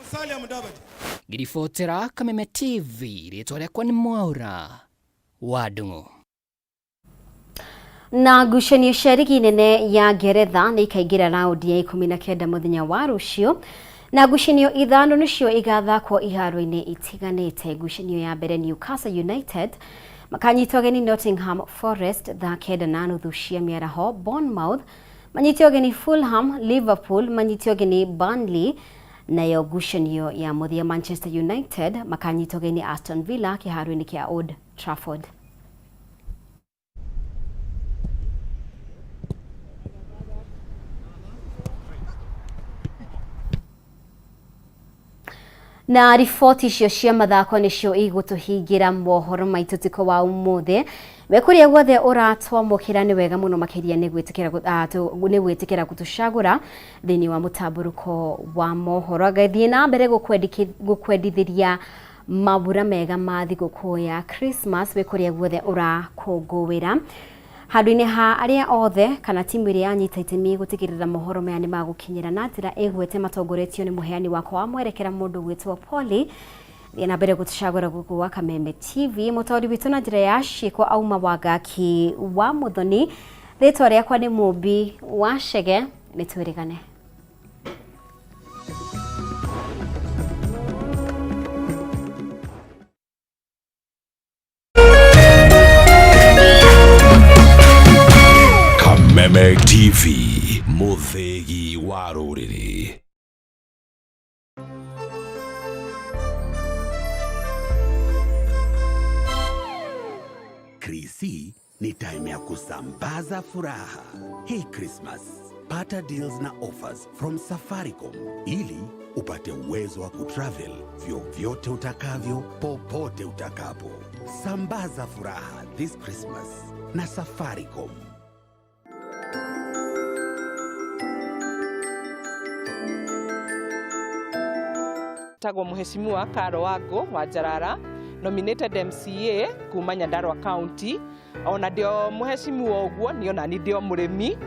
Ngiribotera Kameme TV, rĩtwa rĩakwa nĩ Mwaura wa Ndung'u. Na ngucanio cia rigi nene ya Ngeretha nĩ ikaingĩra raundi ya 19 mũthenya wa rũciũ, na ngucanio ithano nĩcio igathakwo iharo-inĩ itiganĩte. Ngucanio ya mbere, Newcastle United Makanyita ũgeni Nottingham Forest thaa 9:30 cia mĩaraho. Bournemouth manyite ũgeni Fulham, Liverpool manyite ũgeni Burnley, nayo ngucanio ya mũthia Manchester United makanyita ũgeni Aston Villa kĩharo-inĩ kĩa Old Trafford. Na riboti icio cia mathako nicio igũtũhingĩra mohoro maitũ tukũ wa ũmũthĩ. We kũrĩa guothe ũratwamũkĩra nĩ wega mũno makĩria nĩ gwĩtĩkĩra gũtũcagũra thĩinĩ wa mũtambũrũko wa mohoro. Ngathiĩ na mbere gũkwendithĩria mambura mega ma thigũkũ ya Christmas wĩ kũrĩa guothe ũrakũngũĩra. Handũ-inĩ ha arĩa othe kana timu ĩrĩa yanyita itemi gũtigĩrĩra mohoro maya nĩ magũkinyĩra na njĩra ĩgwete matongoretio nĩ mũheani wakwa wa mwerekera mũndũ gwĩtwo Polly. Thiĩ na mbere gũtũcagũra gũkũ gwa Kameme TV. Mũtaũri witũ na njĩra ya ciĩko auma Wangaki wa Mũthoni. Rĩtwa rĩakwa nĩ Mũmbi wa Chege. Nĩ twĩrĩgane. Kameme TV, mũthĩgi wa rũrĩrĩ. Krisi ni time ya kusambaza furaha. Hii Christmas, pata deals na offers from Safaricom ili upate uwezo wa kutravel vyovyote utakavyo popote utakapo. Sambaza furaha this Christmas na Safaricom. Tagwo Mheshimiwa Karo Wango wa Njarara, nominated MCA kuma Nyandarua County. Ona ndio mheshimiwa uguo ni ona ni ndio murimi.